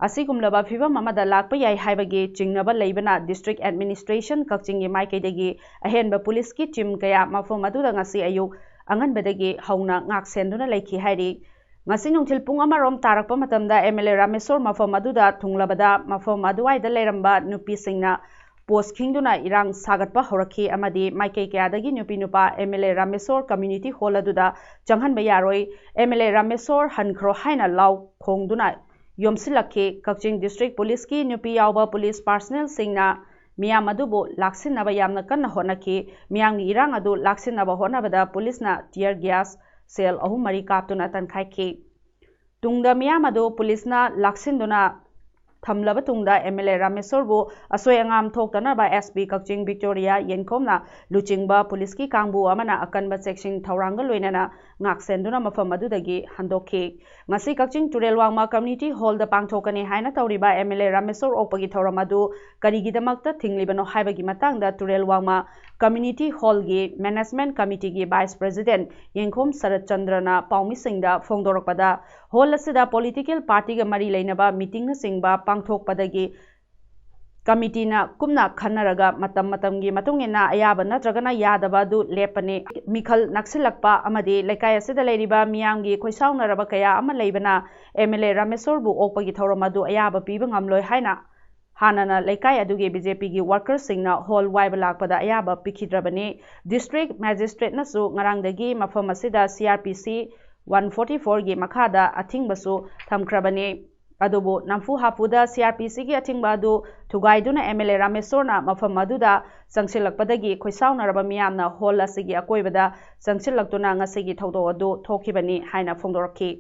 ꯑꯁꯤꯒꯨꯝꯂꯕ ꯐꯤꯚꯝ ꯑꯃꯗ ꯂꯥꯛꯄ ꯌꯥꯏ ꯍꯥꯏꯕꯒꯤ ꯆꯤꯡꯅꯕ ꯂꯩꯕꯅ ꯗꯤꯁꯇ꯭ꯔꯤꯛ ꯑꯦꯗꯃꯤꯅꯤꯁꯇ꯭ꯔꯦꯁꯟ ꯀꯛꯆꯤꯡꯒꯤ ꯃꯥꯏꯀꯩꯗꯒꯤ ꯑꯍꯦꯟꯕ ꯄꯨꯂꯤꯁꯀꯤ ꯇꯤꯝ ꯀꯌꯥ ꯃꯐꯝ ꯑꯗꯨꯗ ꯉꯁꯤ ꯑꯌꯨꯛ ꯑꯉꯟꯕꯗꯒꯤ ꯍꯧꯅ ꯉꯥꯛ ꯁꯦꯟꯗꯨꯅ ꯂꯩꯈꯤ ꯍꯥꯏꯔꯤ꯫ ꯉꯁꯤ ꯅꯨꯡꯊꯤꯜ ꯄꯨꯡ ꯑꯃꯔꯣꯝ ꯇꯥꯔꯛꯄ ꯃꯇꯝꯗ ꯑꯦꯝ ꯑꯦꯜ ꯑꯦ ꯔꯥꯃꯦꯁꯣꯔ ꯃꯐꯝ ꯑꯗꯨꯗ ꯊꯨꯡꯂꯕꯗ ꯃꯐꯝ ꯑꯗꯨꯋꯥꯏꯗ ꯂꯩꯔꯝꯕ ꯅꯨꯄꯤꯁꯤꯡꯅ ꯄꯣꯁ ꯈꯤꯡꯗꯨꯅ ꯏꯔꯥꯡ ꯁꯥꯒꯠꯄ ꯍꯧꯔꯛꯈꯤ ꯑꯃꯗꯤ ꯃꯥꯏꯀꯩ ꯀꯌꯥꯗꯒꯤ ꯅꯨꯄꯤ ꯅꯨꯄꯥ M L A Rameshwor community hall ꯑꯗꯨꯗ ꯆꯪꯍꯟꯕ ꯌꯥꯔꯣꯏ, ꯑꯦꯝ ꯑꯦꯜ ꯑꯦ ꯔꯥꯃꯦꯁꯣꯔ ꯍꯟꯈ꯭ꯔꯣ ꯍꯥꯏꯅ ꯂꯥꯎ ꯈꯣꯡꯗꯨꯅ ꯌꯣꯝꯁꯤꯜꯂꯛꯈꯤ꯫ ꯀꯛꯆꯤꯡ ꯗꯤꯁꯇ꯭ꯔꯤꯛ ꯄꯨꯂꯤꯁꯀꯤ ꯅꯨꯄꯤ ꯌꯥꯎꯕ ꯄꯨꯂꯤꯁ ꯄꯥꯔꯁꯅꯦꯜꯁꯤꯡꯅ ꯃꯤꯌꯥꯝ ꯑꯗꯨꯕꯨ ꯂꯥꯛꯁꯤꯟꯅꯕ ꯌꯥꯝꯅ ꯀꯟꯅ ꯍꯣꯠꯅꯈꯤ꯫ ꯃꯤꯌꯥꯝꯒꯤ ꯏꯔꯥꯡ ꯑꯗꯨ ꯂꯥꯛꯁꯤꯟꯅꯕ ꯍꯣꯠꯅꯕꯗ ꯄꯨꯂꯤꯁꯅ ꯇꯤꯌꯔ ꯒ꯭ꯌꯥꯁ ꯁꯦꯜ ꯑꯍꯨꯝ ꯃꯔꯤ ꯀꯥꯞꯇꯨꯅ ꯇꯟꯈꯥꯏꯈꯤ꯫ ꯇꯨꯡꯗ ꯃꯤꯌꯥꯝ ꯑꯗꯨ ꯄꯨꯂꯤꯁꯅ ꯂꯥꯛꯁꯤꯟꯗꯨꯅ ꯊꯝꯂꯕ ꯇꯨꯡꯗ ꯑꯦꯝ ꯑꯦꯜ ꯑꯦ ꯔꯥꯃꯦꯁꯣꯔꯕꯨ ꯑꯁꯣꯏ ꯑꯉꯥꯝ ꯊꯣꯛꯇꯅꯕ ꯑꯦꯁ ꯄꯤ ꯀꯛꯆꯤꯡ ꯕꯤꯛꯇꯣꯔꯤꯌꯥ ꯌꯦꯟꯈꯣꯝꯅ ꯂꯨꯆꯤꯡꯕ ꯄꯨꯂꯤꯁꯀꯤ ꯀꯥꯡꯕꯨ ꯑꯃꯅ ꯑꯀꯟꯕ ꯆꯦꯛꯁꯤꯟ ꯊꯧꯔꯥꯡꯒ ꯂꯣꯏꯅꯅ ꯉꯥꯛꯁꯦꯟꯗꯨꯅ ꯃꯐꯝ ꯑꯗꯨꯗꯒꯤ ꯍꯟꯗꯣꯛꯈꯤ꯫ ꯉꯁꯤ ꯀꯛꯆꯤꯡ ꯇꯨꯔꯦꯜ ꯋꯥꯡꯃ ꯀꯝꯃ꯭ꯌꯨꯅꯤꯇꯤ ꯍꯣꯜꯗ ꯄꯥꯡꯊꯣꯛꯀꯅꯤ ꯍꯥꯏꯅ ꯇꯧꯔꯤꯕ ꯑꯦꯝ ꯑꯦꯜ ꯑꯦ ꯔꯥꯃꯦꯁꯣꯔ ꯑꯣꯛꯄꯒꯤ ꯊꯧꯔꯝ ꯑꯗꯨ ꯀꯔꯤꯒꯤꯗꯃꯛꯇ ꯊꯤꯡꯂꯤꯕꯅꯣ ꯍꯥꯏꯕꯒꯤ ꯃꯇꯥꯡꯗ ꯇꯨꯔꯦꯜ ꯋꯥꯡꯃ ꯀꯝꯃ꯭ꯌꯨꯅꯤꯇꯤ ꯍꯣꯜꯒꯤ ꯃꯦꯅꯦꯖꯃꯦꯟꯠ ꯀꯃꯤꯇꯤꯒꯤ ꯚꯥꯏꯁ ꯄ꯭ꯔꯦꯁꯤꯗꯦꯟꯠ ꯌꯦꯡꯈꯣꯝ ꯁꯔꯠ ꯆꯟꯗ꯭ꯔꯅ ꯄꯥꯎꯃꯤꯁꯤꯡꯗ ꯐꯣꯡꯗꯣꯔꯛꯄꯗ, ꯍꯣꯜ ꯑꯁꯤꯗ ꯄꯣꯂꯤꯇꯤꯀꯦꯜ ꯄꯥꯔꯇꯤꯒ ꯃꯔꯤ ꯂꯩꯅꯕ ꯃꯤꯇꯤꯡꯅꯆꯤꯡꯕ ꯄꯥꯡꯊꯣꯛꯄꯗꯒꯤ ꯀꯃꯤꯇꯤꯅ ꯀꯨꯞꯅ ꯈꯟꯅꯔꯒ ꯃꯇꯝ ꯃꯇꯝꯒꯤ ꯃꯇꯨꯡ ꯏꯟꯅ ꯑꯌꯥꯕ ꯅꯠꯇ꯭ꯔꯒꯅ ꯌꯥꯗꯕ ꯑꯗꯨ ꯂꯦꯞꯄꯅꯤ꯫ ꯃꯤꯈꯜ ꯅꯛꯁꯤꯜꯂꯛꯄ ꯑꯃꯗꯤ ꯂꯩꯀꯥꯏ ꯑꯁꯤꯗ ꯂꯩꯔꯤꯕ ꯃꯤꯌꯥꯝꯒꯤ ꯈꯣꯏꯁꯥꯎꯅꯔꯕ ꯀꯌꯥ ꯑꯃ ꯂꯩꯕꯅ ꯑꯦꯝ ꯑꯦꯜ ꯑꯦ ꯔꯥꯃꯦꯁꯣꯔꯕꯨ ꯑꯣꯛꯄꯒꯤ ꯊꯧꯔꯝ ꯑꯗꯨ ꯑꯌꯥꯕ ꯄꯤꯕ ꯉꯝꯂꯣꯏ ꯍꯥꯏꯅ ꯍꯥꯟꯅꯅ ꯂꯩꯀꯥꯏ ꯑꯗꯨꯒꯤ ꯕꯤ ꯖꯦ ꯄꯤꯒꯤ ꯋꯥꯔꯀꯔꯁꯤꯡꯅ ꯍꯣꯜ ꯋꯥꯏꯕ ꯂꯥꯛꯄꯗ ꯑꯌꯥꯕ ꯄꯤꯈꯤꯗ꯭ꯔꯕꯅꯤ꯫ ꯗꯤꯁꯇ꯭ꯔꯤꯛ ꯃꯦꯖꯤꯁꯇ꯭ꯔꯦꯠꯅꯁꯨ ꯉꯔꯥꯡꯗꯒꯤ ꯃꯐꯝ ꯑꯁꯤꯗ ꯁꯤ ꯑꯥꯔ ꯄꯤ ꯁꯤ ꯋꯥꯟ ꯐꯣꯔꯇꯤ ꯐꯣꯔꯒꯤ ꯃꯈꯥꯗ ꯑꯊꯤꯡꯕꯁꯨ ꯊꯝꯈ꯭ꯔꯕꯅꯤ꯫ ꯑꯗꯨꯕꯨ ꯅꯝꯐꯨ ꯍꯥꯐꯨꯗ CRPCꯒꯤ ꯑꯊꯤꯡꯕ ꯑꯗꯨ ꯊꯨꯒꯥꯏꯗꯨꯅ MLA ꯔꯥꯃꯦꯁꯣꯔꯅ ꯃꯐꯝ ꯑꯗꯨꯗ ꯆꯪꯁꯤꯜꯂꯛꯄꯗꯒꯤ ꯈꯣꯏꯁꯥꯎꯅꯔꯕ ꯃꯤꯌꯥꯝꯅ ꯍꯣꯜ ꯑꯁꯤꯒꯤ ꯑꯀꯣꯏꯕꯗ ꯆꯪꯁꯤꯜꯂꯛꯇꯨꯅ ꯉꯁꯤꯒꯤ ꯊꯧꯗꯣꯛ ꯑꯗꯨ ꯊꯣꯛꯈꯤꯕꯅꯤ ꯍꯥꯏꯅ ꯐꯣꯡꯗꯣꯔꯛꯈꯤ꯫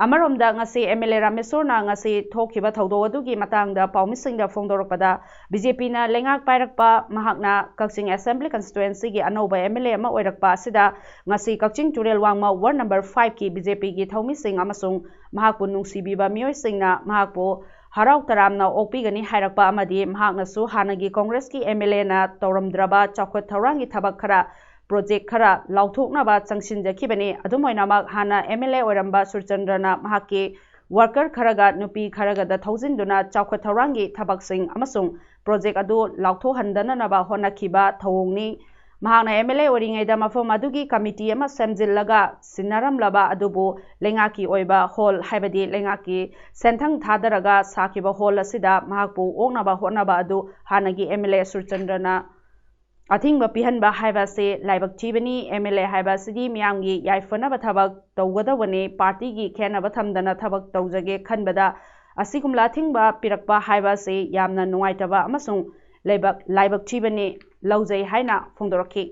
ꯑꯃꯔꯣꯝꯗ ꯉꯁꯤ MLA ꯔꯥꯃꯦꯁꯣꯔꯅ ꯉꯁꯤ ꯊꯣꯛꯈꯤꯕ ꯊꯧꯗꯣꯛ ꯑꯗꯨꯒꯤ ꯃꯇꯥꯡꯗ ꯄꯥꯎꯃꯤꯁꯤꯡꯗ ꯐꯣꯡꯗꯣꯔꯛꯄꯗ, BJPꯅ ꯂꯩꯉꯥꯛ ꯄꯥꯏꯔꯛꯄ, ꯃꯍꯥꯛꯅ ꯀꯛꯆꯤꯡ Assembly Constituencyꯒꯤ ꯑꯅꯧꯕ MLA ꯑꯃ ꯑꯣꯏꯔꯛꯄ ꯑꯁꯤꯗ ꯉꯁꯤ ꯀꯛꯆꯤꯡ ꯇꯨꯔꯦꯜ ꯋꯥꯡꯃ Ward number fiveꯀꯤ BJPꯒꯤ ꯊꯧꯃꯤꯁꯤꯡ ꯑꯃꯁꯨꯡ ꯃꯍꯥꯛꯄꯨ ꯅꯨꯡꯁꯤꯕꯤꯕ ꯃꯤꯑꯣꯏꯁꯤꯡꯅ ꯃꯍꯥꯛꯄꯨ ꯍꯔꯥꯎ ꯇꯔꯥꯝꯅ ꯑꯣꯛꯄꯤꯒꯅꯤ ꯍꯥꯏꯔꯛꯄ ꯑꯃꯗꯤ ꯃꯍꯥꯛꯅꯁꯨ ꯍꯥꯟꯅꯒꯤ ꯀꯣꯡꯒ꯭ꯔꯦꯁꯀꯤ MLAꯅ ꯇꯧꯔꯝꯗ꯭ꯔꯕ ꯆꯥꯎꯈꯠ ꯊꯧꯔꯥꯡꯒꯤ ꯊꯕꯛ ꯈꯔ, ꯄ꯭ꯔꯣꯖꯦꯛ ꯈꯔ ꯂꯥꯎꯊꯣꯛꯅꯕ ꯆꯪꯁꯤꯟꯖꯈꯤꯕꯅꯤ꯫ ꯑꯗꯨꯝ ꯑꯣꯏꯅꯃꯛ, ꯍꯥꯟꯅ MLA ꯑꯣꯏꯔꯝꯕ ꯁꯨꯔꯆꯟꯗ꯭ꯔꯅ ꯃꯍꯥꯛꯀꯤ ꯋꯥꯔꯀꯔ ꯈꯔꯒ ꯅꯨꯄꯤ ꯈꯔꯒꯗ ꯊꯧꯖꯤꯟꯗꯨꯅ ꯆꯥꯎꯈꯠ ꯊꯧꯔꯥꯡꯒꯤ ꯊꯕꯛꯁꯤꯡ ꯑꯃꯁꯨꯡ ꯄ꯭ꯔꯣꯖꯦꯛ ꯑꯗꯨ ꯂꯥꯎꯊꯣꯛꯍꯟꯗꯅꯅꯕ ꯍꯣꯠꯅꯈꯤꯕ ꯊꯧꯑꯣꯡꯅꯤ꯫ ꯃꯍꯥꯛꯅ MLA ꯑꯣꯏꯔꯤꯉꯩꯗ ꯃꯐꯝ ꯑꯗꯨꯒꯤ ꯀꯃꯤꯇꯤ ꯑꯃ ꯁꯦꯝꯖꯤꯜꯂꯒ ꯁꯤꯟꯅꯔꯝꯂꯕ ꯑꯗꯨꯕꯨ ꯂꯩꯉꯥꯛꯀꯤ ꯑꯣꯏꯕ ꯍꯣꯜ, ꯍꯥꯏꯕꯗꯤ ꯂꯩꯉꯥꯛꯀꯤ ꯁꯦꯟꯊꯪ ꯊꯥꯗꯔꯒ ꯁꯥꯈꯤꯕ ꯍꯣꯜ ꯑꯁꯤꯗ ꯃꯍꯥꯛꯄꯨ ꯑꯣꯛꯅꯕ ꯍꯣꯠꯅꯕ ꯑꯗꯨ ꯍꯥꯟꯅꯒꯤ MLA ꯁꯨꯔꯆꯟꯗ꯭ꯔꯅ ꯑꯊꯤꯡꯕ ꯄꯤꯍꯟꯕ ꯍꯥꯏꯕ ꯑꯁꯤ ꯂꯥꯏꯕꯛ ꯊꯤꯕꯅꯤ꯫ MLA ꯍꯥꯏꯕ ꯑꯁꯤꯗꯤ ꯃꯤꯌꯥꯝꯒꯤ ꯌꯥꯏꯐꯅꯕ ꯊꯕꯛ ꯇꯧꯒꯗꯧꯕꯅꯤ꯫ ꯄꯥꯔꯇꯤꯒꯤ ꯈꯦꯠꯅꯕ ꯊꯝꯗꯅ ꯊꯕꯛ ꯇꯧꯖꯒꯦ ꯈꯟꯕꯗ ꯑꯁꯤꯒꯨꯝꯂ ꯑꯊꯤꯡꯕ ꯄꯤꯔꯛꯄ ꯍꯥꯏꯕ ꯑꯁꯤ ꯌꯥꯝꯅ ꯅꯨꯡꯉꯥꯏꯇꯕ ꯑꯃꯁꯨꯡ ꯂꯩꯕꯛ, ꯂꯥꯏꯕꯛ ꯊꯤꯕꯅꯤ ꯂꯧꯖꯩ ꯍꯥꯏꯅ ꯐꯣꯡꯗꯣꯔꯛꯈꯤ꯫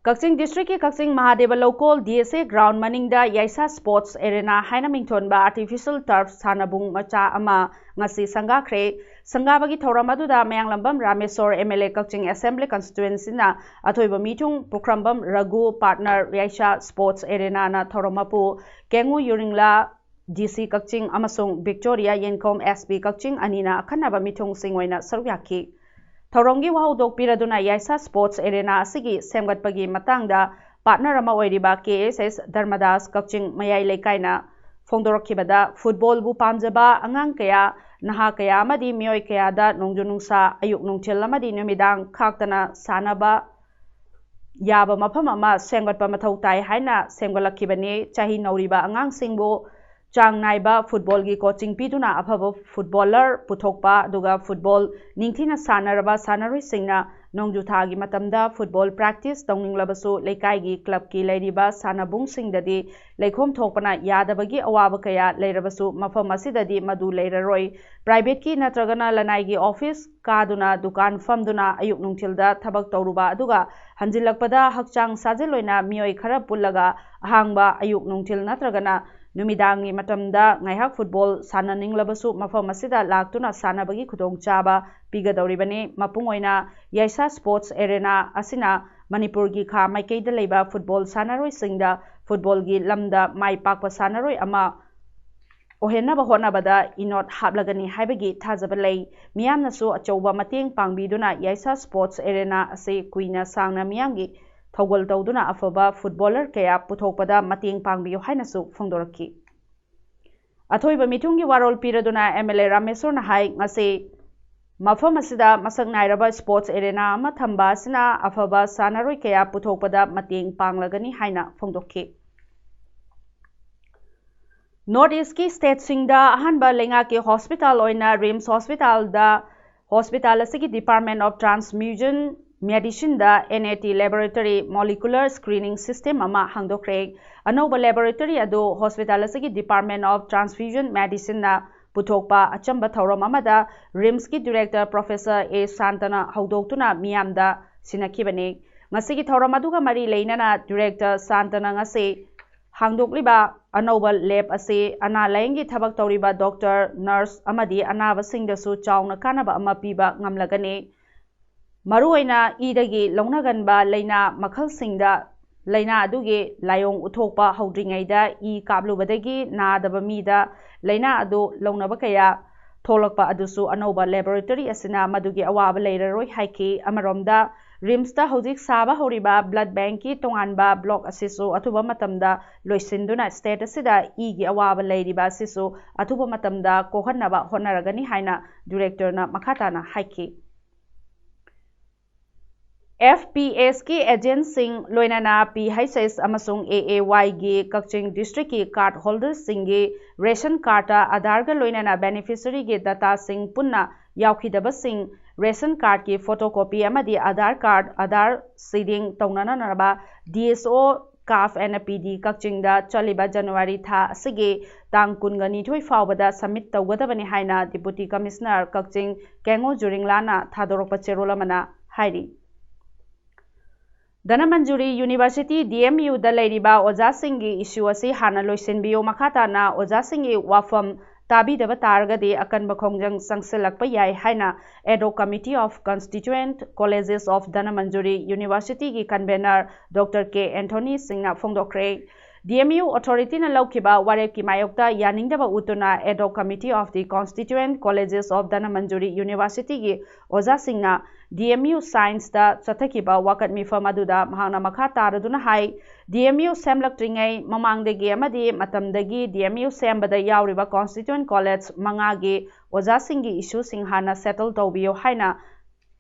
ꯀꯛꯆꯤꯡ districtꯀꯤ ꯀꯛꯆꯤꯡ ꯃꯍꯥꯗꯦꯕ ꯂꯧꯀꯣꯜ DSA ground ꯃꯅꯤꯡꯗ ꯌꯥꯏꯁꯥ Sports Arena ꯍꯥꯏꯅ ꯃꯤꯡꯊꯣꯟꯕ artificial turf ꯁꯥꯟꯅꯕꯨꯡ ꯃꯆꯥ ꯑꯃ ꯉꯁꯤ ꯁꯪꯒꯥꯈ꯭ꯔꯦ꯫ ꯁꯪꯒꯥꯕꯒꯤ ꯊꯧꯔꯝ ꯑꯗꯨꯗ ꯃꯌꯥꯡꯂꯝꯕꯝ ꯔꯥꯃꯦꯁꯣꯔ, MLA ꯀꯛꯆꯤꯡ Assembly Constituencyꯅ ꯑꯊꯣꯏꯕ ꯃꯤꯊꯨꯡ, ꯄꯨꯈ꯭ꯔꯝꯕꯝ ꯔꯘꯨ, partner ꯌꯥꯏꯁꯥ Sports Arenaꯅ ꯊꯧꯔꯝ ꯃꯄꯨ, ꯀꯦꯡꯉꯨ ꯌꯨꯔꯤꯡꯂꯥ, DC ꯀꯛꯆꯤꯡ ꯑꯃꯁꯨꯡ ꯕꯤꯛꯇꯣꯔꯤꯌꯥ ꯌꯦꯟꯈꯣꯝ, SP ꯀꯛꯆꯤꯡ ꯑꯅꯤꯅ ꯑꯈꯟꯅꯕ ꯃꯤꯊꯨꯡꯁꯤꯡ ꯑꯣꯏꯅ ꯁꯔꯨꯛ ꯌꯥꯈꯤ꯫ ꯊꯧꯔꯝꯒꯤ ꯋꯥꯍꯧꯗꯣꯛ ꯄꯤꯔꯗꯨꯅ ꯌꯥꯏꯁꯥ Sports Arena ꯑꯁꯤꯒꯤ ꯁꯦꯝꯒꯠꯄꯒꯤ ꯃꯇꯥꯡꯗ partner ꯑꯃ ꯑꯣꯏꯔꯤꯕ KSS ꯙꯔꯃꯗꯥꯁ ꯀꯛꯆꯤꯡ ꯃꯌꯥꯏ ꯂꯩꯀꯥꯏꯅ ꯐꯣꯡꯗꯣꯔꯛꯈꯤꯕꯗ, footballꯕꯨ ꯄꯥꯝꯖꯕ ꯑꯉꯥꯡ ꯀꯌꯥ, ꯅꯍꯥ ꯀꯌꯥ ꯑꯃꯗꯤ ꯃꯤꯑꯣꯏ ꯀꯌꯥꯗ ꯅꯣꯡꯖꯨ ꯅꯨꯡꯁꯥ, ꯑꯌꯨꯛ ꯅꯨꯡꯊꯤꯜ ꯑꯃꯗꯤ ꯅꯨꯃꯤꯗꯥꯡ ꯈꯥꯛꯇꯅ ꯁꯥꯟꯅꯕ ꯌꯥꯕ ꯃꯐꯝ ꯑꯃ ꯁꯦꯝꯒꯠꯄ ꯃꯊꯧ ꯇꯥꯏ ꯍꯥꯏꯅ ꯁꯦꯝꯒꯠꯂꯛꯈꯤꯕꯅꯤ꯫ ꯆꯍꯤ ꯅꯧꯔꯤꯕ ꯑꯉꯥꯡꯁꯤꯡꯕꯨ ꯆꯥꯡ ꯅꯥꯏꯕ footballꯒꯤ coaching ꯄꯤꯗꯨꯅ ꯑꯐꯕ footballer ꯄꯨꯊꯣꯛꯄ, ꯑꯗꯨꯒ football ꯅꯤꯡꯊꯤꯅ ꯁꯥꯟꯅꯔꯕ ꯁꯥꯟꯅꯔꯣꯏꯁꯤꯡꯅ ꯅꯣꯡꯖꯨ ꯊꯥꯒꯤ ꯃꯇꯝꯗ ꯐꯨꯠꯕꯣꯜ ꯄ꯭ꯔꯦꯛꯇꯤꯁ ꯇꯧꯅꯤꯡꯂꯕꯁꯨ ꯂꯩꯀꯥꯏꯒꯤ ꯀ꯭ꯂꯕꯀꯤ ꯂꯩꯔꯤꯕ ꯁꯥꯟꯅꯕꯨꯡꯁꯤꯡꯗꯗꯤ ꯂꯩꯈꯣꯝ ꯊꯣꯛꯄꯅ ꯌꯥꯗꯕꯒꯤ ꯑꯋꯥꯕ ꯀꯌꯥ ꯂꯩꯔꯕꯁꯨ ꯃꯐꯝ ꯑꯁꯤꯗꯗꯤ ꯃꯗꯨ ꯂꯩꯔꯔꯣꯏ꯫ ꯄ꯭ꯔꯥꯏꯚꯦꯠꯀꯤ ꯅꯠꯇ꯭ꯔꯒꯅ ꯂꯅꯥꯏꯒꯤ ꯑꯣꯐꯤꯁ ꯀꯥꯗꯨꯅ ꯗꯨꯀꯥꯟ ꯐꯝꯗꯨꯅ ꯑꯌꯨꯛ ꯅꯨꯡꯊꯤꯜꯗ ꯊꯕꯛ ꯇꯧꯔꯨꯕ ꯑꯗꯨꯒ ꯍꯟꯖꯤꯜꯂꯛꯄꯗ ꯍꯛꯆꯥꯡ ꯁꯥꯖꯦꯜ ꯑꯣꯏꯅ ꯃꯤꯑꯣꯏ ꯈꯔ ꯄꯨꯜꯂꯒ ꯑꯍꯥꯡꯕ ꯑꯌꯨꯛ ꯅꯨꯡꯊꯤꯜ ꯅꯠꯇ꯭ꯔꯒꯅ ꯅꯨꯃꯤꯗꯥꯡꯒꯤ ꯃꯇꯝꯗ ꯉꯥꯏꯍꯥꯛ ꯐꯨꯠꯕꯣꯜ ꯁꯥꯟꯅꯅꯤꯡꯂꯕꯁꯨ ꯃꯐꯝ ꯑꯁꯤꯗ ꯂꯥꯛꯇꯨꯅ ꯁꯥꯟꯅꯕꯒꯤ ꯈꯨꯗꯣꯡꯆꯥꯕ ꯄꯤꯒꯗꯧꯔꯤꯕꯅꯤ꯫ ꯃꯄꯨꯡ ꯑꯣꯏꯅ ꯌꯥꯏꯁꯥ ꯁ꯭ꯄꯣꯔꯠꯁ ꯑꯦꯔꯦꯅꯥ ꯑꯁꯤꯅ ꯃꯅꯤꯄꯨꯔꯒꯤ ꯈꯥ ꯃꯥꯏꯀꯩꯗ ꯂꯩꯕ ꯐꯨꯠꯕꯣꯜ ꯁꯥꯟꯅꯔꯣꯏꯁꯤꯡꯗ ꯐꯨꯠꯕꯣꯜꯒꯤ ꯂꯝꯗ ꯃꯥꯏ ꯄꯥꯛꯄ ꯁꯥꯟꯅꯔꯣꯏ ꯑꯃ ꯑꯣꯏꯍꯟꯅꯕ ꯍꯣꯠꯅꯕꯗ ꯏꯅꯣꯠ ꯍꯥꯞꯂꯒꯅꯤ ꯍꯥꯏꯕꯒꯤ ꯊꯥꯖꯕ ꯂꯩ꯫ ꯃꯤꯌꯥꯝꯅꯁꯨ ꯑꯆꯧꯕ ꯃꯇꯦꯡ ꯄꯥꯡꯕꯤꯗꯨꯅ ꯌꯥꯏꯁꯥ ꯁ꯭ꯄꯣꯔꯠꯁ ꯑꯦꯔꯦꯅꯥ ꯑꯁꯤ ꯀꯨꯏꯅ ꯁꯥꯡꯅ ꯃꯤꯌꯥꯝꯒꯤ ꯊꯧꯒꯜ ꯇꯧꯗꯨꯅ ꯑꯐꯕ ꯐꯨꯠꯕꯣꯂꯔ ꯀꯌꯥ ꯄꯨꯊꯣꯛꯄꯗ ꯃꯇꯦꯡ ꯄꯥꯡꯕꯤꯌꯨ ꯍꯥꯏꯅꯁꯨ ꯐꯣꯡꯗꯣꯔꯛꯈꯤ꯫ ꯑꯊꯣꯏꯕ ꯃꯤꯊꯨꯡꯒꯤ ꯋꯥꯔꯣꯜ ꯄꯤꯔꯗꯨꯅ ꯑꯦꯝ ꯑꯦꯜ ꯑꯦ ꯔꯥꯃꯦꯁꯣꯔꯅ ꯍꯥꯏ, ꯉꯁꯤ ꯃꯐꯝ ꯑꯁꯤꯗ ꯃꯁꯛ ꯅꯥꯏꯔꯕ ꯁ꯭ꯄꯣꯔꯠꯁ ꯑꯦꯔꯦꯅꯥ ꯑꯃ ꯊꯝꯕ ꯑꯁꯤꯅ ꯑꯐꯕ ꯁꯥꯟꯅꯔꯣꯏ ꯀꯌꯥ ꯄꯨꯊꯣꯛꯄꯗ ꯃꯇꯦꯡ ꯄꯥꯡꯂꯒꯅꯤ ꯍꯥꯏꯅ ꯐꯣꯡꯗꯣꯛꯈꯤ꯫ ꯅꯣꯔꯠ ꯏꯁꯀꯤ ꯁ꯭ꯇꯦꯠꯁꯤꯡꯗ ꯑꯍꯥꯟꯕ ꯂꯩꯉꯥꯛꯀꯤ ꯍꯣꯁꯄꯤꯇꯥꯜ ꯑꯣꯏꯅ ꯔꯤꯝꯁ ꯍꯣꯁꯄꯤꯇꯥꯜꯗ ꯍꯣꯁꯄꯤꯇꯥꯜ ꯑꯁꯤꯒꯤ Department of Transfusion Medicineꯗ N A T Laboratory Molecular Screening System ꯑꯃ ꯍꯥꯡꯗꯣꯛꯈ꯭ꯔꯦ꯫ ꯑꯅꯧꯕ ꯂꯦꯕꯣꯔꯦꯇꯔꯤ ꯑꯗꯨ ꯍꯣꯁꯄꯤꯇꯥꯜ ꯑꯁꯤꯒꯤ Department of Transfusion Medicineꯅ ꯄꯨꯊꯣꯛꯄ ꯑꯆꯝꯕ ꯊꯧꯔꯝ ꯑꯃꯗ ꯔꯤꯝꯁꯀꯤ ꯗꯤꯔꯦꯛꯇꯔ ꯄ꯭ꯔꯣꯐꯦꯁꯔ ꯑꯦ ꯁꯥꯟꯇꯅ ꯍꯧꯗꯣꯛꯇꯨꯅ ꯃꯤꯌꯥꯝꯗ ꯁꯤꯟꯅꯈꯤꯕꯅꯤ꯫ ꯉꯁꯤꯒꯤ ꯊꯧꯔꯝ ꯑꯗꯨꯒ ꯃꯔꯤ ꯂꯩꯅꯅ ꯗꯤꯔꯦꯛꯇꯔ ꯁꯥꯟꯇꯅ ꯉꯁꯤ ꯍꯥꯡꯗꯣꯛꯂꯤꯕ ꯑꯅꯧꯕ ꯂꯦꯕ ꯑꯁꯤ ꯑꯅꯥ ꯂꯥꯌꯦꯡꯒꯤ ꯊꯕꯛ ꯇꯧꯔꯤꯕ ꯗꯣꯛꯇꯔ, ꯅꯔꯁ ꯑꯃꯗꯤ ꯑꯅꯥꯕꯁꯤꯡꯗꯁꯨ ꯆꯥꯎꯅ ꯀꯥꯟꯅꯕ ꯑꯃ ꯄꯤꯕ ꯉꯝꯂꯒꯅꯤ꯫ ꯃꯔꯨꯑꯣꯏꯅ ꯏꯗꯒꯤ ꯂꯧꯅꯒꯟꯕ ꯂꯥꯏꯅꯥ ꯃꯈꯜꯁꯤꯡꯗ ꯂꯥꯏꯅꯥ ꯑꯗꯨꯒꯤ ꯂꯥꯏꯑꯣꯡ ꯎꯠꯊꯣꯛꯄ ꯍꯧꯗ꯭ꯔꯤꯉꯩꯗ ꯏ ꯀꯥꯞꯂꯨꯕꯗꯒꯤ ꯅꯥꯗꯕ ꯃꯤꯗ ꯂꯥꯏꯅꯥ ꯑꯗꯨ ꯂꯧꯅꯕ ꯀꯌꯥ ꯊꯣꯛꯂꯛꯄ ꯑꯗꯨꯁꯨ ꯑꯅꯧꯕ ꯂꯦꯕꯣꯔꯦꯇꯔꯤ ꯑꯁꯤꯅ ꯃꯗꯨꯒꯤ ꯑꯋꯥꯕ ꯂꯩꯔꯔꯣꯏ ꯍꯥꯏꯈꯤ꯫ ꯑꯃꯔꯣꯝꯗ ꯔꯤꯝꯁꯇ ꯍꯧꯖꯤꯛ ꯁꯥꯕ ꯍꯧꯔꯤꯕ ꯕ꯭ꯂꯗ ꯕꯦꯡꯀꯤ ꯇꯣꯉꯥꯟꯕ ꯕ꯭ꯂꯣꯛ ꯑꯁꯤꯁꯨ ꯑꯊꯨꯕ ꯃꯇꯝꯗ ꯂꯣꯏꯁꯤꯟꯗꯨꯅ ꯁ꯭ꯇꯦꯠ ꯑꯁꯤꯗ ꯏꯒꯤ ꯑꯋꯥꯕ ꯂꯩꯔꯤꯕ ꯑꯁꯤꯁꯨ ꯑꯊꯨꯕ ꯃꯇꯝꯗ ꯀꯣꯛꯍꯟꯅꯕ ꯍꯣꯠꯅꯔꯒꯅꯤ ꯍꯥꯏꯅ ꯗꯤꯔꯦꯛꯇꯔꯅ ꯃꯈꯥ ꯇꯥꯅ ꯍꯥꯏꯈꯤ꯫ F P Sꯀꯤ ꯑꯦꯖꯦꯟꯠꯁꯤꯡ, ꯂꯣꯏꯅꯅ P H S ꯑꯃꯁꯨꯡ A A Yꯒꯤ ꯀꯛꯆꯤꯡ ꯗꯤꯁꯇ꯭ꯔꯤꯛꯀꯤ ꯀꯥꯔꯗ ꯍꯣꯜꯗꯔꯁꯤꯡꯒꯤ ꯔꯦꯁꯟ ꯀꯥꯔꯗꯇ ꯑꯥꯙꯥꯔꯒ ꯂꯣꯏꯅꯅ ꯕꯦꯅꯤꯐꯤꯁꯔꯤꯒꯤ ꯗꯇꯥꯁꯤꯡ ꯄꯨꯟꯅ ꯌꯥꯎꯈꯤꯗꯕꯁꯤꯡ ration cardꯀꯤ photocopy ꯑꯃꯗꯤ Aadhaar card, Aadhaar seeding ꯇꯧꯅꯅꯕ D S O CAF and P D ꯀꯛꯆꯤꯡꯗ ꯆꯠꯂꯤꯕ January ꯊꯥ ꯑꯁꯤꯒꯤ ꯇꯥꯡ ꯀꯨꯟꯒ ꯅꯤꯊꯣꯏ ꯐꯥꯎꯕꯗ submit ꯇꯧꯒꯗꯕꯅꯤ ꯍꯥꯏꯅ Deputy Commissioner ꯀꯛꯆꯤꯡ ꯀꯦꯡꯉꯣ ꯖꯨꯔꯤꯡꯂꯥꯅ ꯊꯥꯗꯣꯔꯛꯄ ꯆꯦꯔꯣꯜ ꯑꯃꯅ ꯍꯥꯏꯔꯤ꯫ ꯙꯅꯃꯟꯖꯨꯔꯤ University D M Uꯗ ꯂꯩꯔꯤꯕ ꯑꯣꯖꯥꯁꯤꯡꯒꯤ issue ꯑꯁꯤ ꯍꯥꯟꯅ ꯂꯣꯏꯁꯤꯟꯕꯤꯌꯨ꯫ ꯃꯈꯥ ꯇꯥꯅ ꯑꯣꯖꯥꯁꯤꯡꯒꯤ ꯋꯥꯐꯝ ꯇꯥꯕꯤꯗꯕ ꯇꯥꯔꯒꯗꯤ ꯑꯀꯟꯕ ꯈꯣꯡꯖꯪ ꯆꯪꯁꯤꯜꯂꯛꯄ ꯌꯥꯏ ꯍꯥꯏꯅ Ad hoc Committee of Constituent Colleges of Dhanamanjuri Universityꯒꯤ convener Doctor K Anthony ꯁꯤꯡꯅ ꯐꯣꯡꯗꯣꯛꯈ꯭ꯔꯦ꯫ D M U authorityꯅ ꯂꯧꯈꯤꯕ ꯋꯥꯔꯦꯞꯀꯤ ꯃꯥꯌꯣꯛꯇ ꯌꯥꯅꯤꯡꯗꯕ ꯎꯠꯇꯨꯅ Ad hoc Committee of the Constituent Colleges of Dhanamanjuri Universityꯒꯤ ꯑꯣꯖꯥꯁꯤꯡꯅ D M U Scienceꯇ ꯆꯠꯊꯈꯤꯕ ꯋꯥꯀꯠ ꯃꯤꯐꯝ ꯑꯗꯨꯗ ꯃꯍꯥꯛꯅ ꯃꯈꯥ ꯇꯥꯔꯗꯨꯅ ꯍꯥꯏ, D M U ꯁꯦꯝꯂꯛꯇ꯭ꯔꯤꯉꯩ ꯃꯃꯥꯡꯗꯒꯤ ꯑꯃꯗꯤ ꯃꯇꯝꯗꯒꯤ D M U ꯁꯦꯝꯕꯗ ꯌꯥꯎꯔꯤꯕ constituent college ꯃꯉꯥꯒꯤ ꯑꯣꯖꯥꯁꯤꯡꯒꯤ issueꯁꯤꯡ ꯍꯥꯟꯅ settle ꯇꯧꯕꯤꯌꯨ ꯍꯥꯏꯅ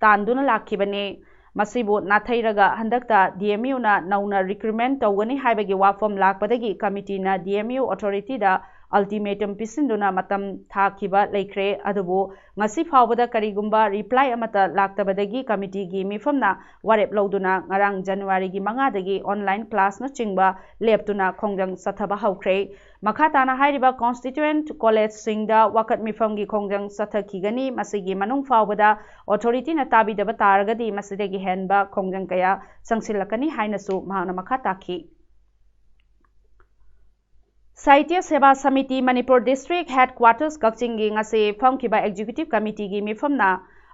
ꯇꯥꯟꯗꯨꯅ ꯂꯥꯛꯈꯤꯕꯅꯤ꯫ ꯃꯁꯤꯕꯨ ꯅꯥꯊꯩꯔꯒ ꯍꯟꯗꯛꯇ D M Uꯅ ꯅꯧꯅ recruitment ꯇꯧꯒꯅꯤ ꯍꯥꯏꯕꯒꯤ ꯋꯥꯐꯝ ꯂꯥꯛꯄꯗꯒꯤ committeeꯅ D M U authorityꯗ ultimatum ꯄꯤꯁꯤꯟꯗꯨꯅ ꯃꯇꯝ ꯊꯥꯈꯤꯕ ꯂꯩꯈ꯭ꯔꯦ꯫ ꯑꯗꯨꯕꯨ ꯉꯁꯤ ꯐꯥꯎꯕꯗ ꯀꯔꯤꯒꯨꯝꯕ reply ꯑꯃꯠꯇ ꯂꯥꯛꯇꯕꯗꯒꯤ committeeꯒꯤ ꯃꯤꯐꯝꯅ ꯋꯥꯔꯦꯞ ꯂꯧꯗꯨꯅ ꯉꯔꯥꯡ Januaryꯒꯤ ꯃꯉꯥꯗꯒꯤ online classꯅꯆꯤꯡꯕ ꯂꯦꯞꯇꯨꯅ ꯈꯣꯡꯖꯪ ꯆꯠꯊꯕ ꯍꯧꯈ꯭ꯔꯦ꯫ ꯃꯈꯥ ꯇꯥꯅ ꯍꯥꯏꯔꯤꯕ constituent collegeꯁꯤꯡꯗ ꯋꯥꯀꯠ ꯃꯤꯐꯝꯒꯤ ꯈꯣꯡꯖꯪ ꯆꯠꯊꯈꯤꯒꯅꯤ꯫ ꯃꯁꯤꯒꯤ ꯃꯅꯨꯡ ꯐꯥꯎꯕꯗ authorityꯅ ꯇꯥꯕꯤꯗꯕ ꯇꯥꯔꯒꯗꯤ ꯃꯁꯤꯗꯒꯤ ꯍꯦꯟꯕ ꯈꯣꯡꯖꯪ ꯀꯌꯥ ꯆꯪꯁꯤꯜꯂꯛꯀꯅꯤ ꯍꯥꯏꯅꯁꯨ ꯃꯍꯥꯛꯅ ꯃꯈꯥ ꯇꯥꯈꯤ꯫ ꯁꯥꯍꯤꯇ꯭ꯌ ꯁꯦꯕꯥ ꯁꯃꯤꯇꯤ ꯃꯅꯤꯄꯨꯔ district headquarters ꯀꯛꯆꯤꯡꯒꯤ ꯉꯁꯤ ꯐꯝꯈꯤꯕ executive committeeꯒꯤ ꯃꯤꯐꯝꯅ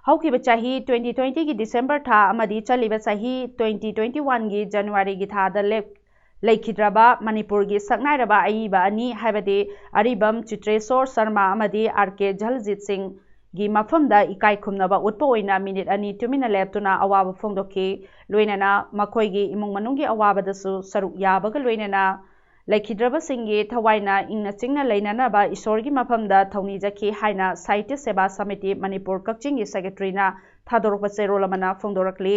ꯍꯧꯈꯤꯕ ꯆꯍꯤ twenty twentyꯒꯤ December ꯊꯥ ꯑꯃꯗꯤ ꯆꯠꯂꯤꯕ ꯆꯍꯤ twenty twenty-oneꯒꯤ Januaryꯒꯤ ꯊꯥꯗ ꯂꯦꯞ-, ꯂꯩꯈꯤꯗ꯭ꯔꯕ ꯃꯅꯤꯄꯨꯔꯒꯤ ꯁꯛꯅꯥꯏꯔꯕ ꯑꯏꯕ ꯑꯅꯤ, ꯍꯥꯏꯕꯗꯤ ꯑꯔꯤꯕꯝ ꯆꯤꯇ꯭ꯔꯦꯁꯣꯔ ꯁꯔꯃ ꯑꯃꯗꯤ R K ꯖꯜꯖꯤꯠ ꯁꯤꯡꯒꯤ ꯃꯐꯝꯗ ꯏꯀꯥꯏ ꯈꯨꯝꯅꯕ ꯎꯠꯄ ꯑꯣꯏꯅ minute ꯑꯅꯤ ꯇꯨꯃꯤꯟꯅ ꯂꯦꯞꯇꯨꯅ ꯑꯋꯥꯕ ꯐꯣꯡꯗꯣꯛꯈꯤ꯫ ꯂꯣꯏꯅꯅ ꯃꯈꯣꯏꯒꯤ ꯏꯃꯨꯡ ꯃꯅꯨꯡꯒꯤ ꯑꯋꯥꯕꯗꯁꯨ ꯁꯔꯨꯛ ꯌꯥꯕꯒ ꯂꯣꯏꯅꯅ ꯂꯩꯈꯤꯗ꯭ꯔꯕꯁꯤꯡꯒꯤ ꯊꯋꯥꯏꯅ ꯏꯪꯅ ꯆꯤꯡꯅ ꯂꯩꯅꯅꯕ ꯏꯁꯣꯔꯒꯤ ꯃꯐꯝꯗ ꯊꯧꯅꯤꯖꯈꯤ ꯍꯥꯏꯅ ꯁꯥꯍꯤꯇ꯭ꯌ ꯁꯦꯕꯥ ꯁꯃꯤꯇꯤ ꯃꯅꯤꯄꯨꯔ ꯀꯛꯆꯤꯡꯒꯤ secretaryꯅ ꯊꯥꯗꯣꯔꯛꯄ ꯆꯦꯔꯣꯜ ꯑꯃꯅ ꯐꯣꯡꯗꯣꯔꯛꯂꯤ꯫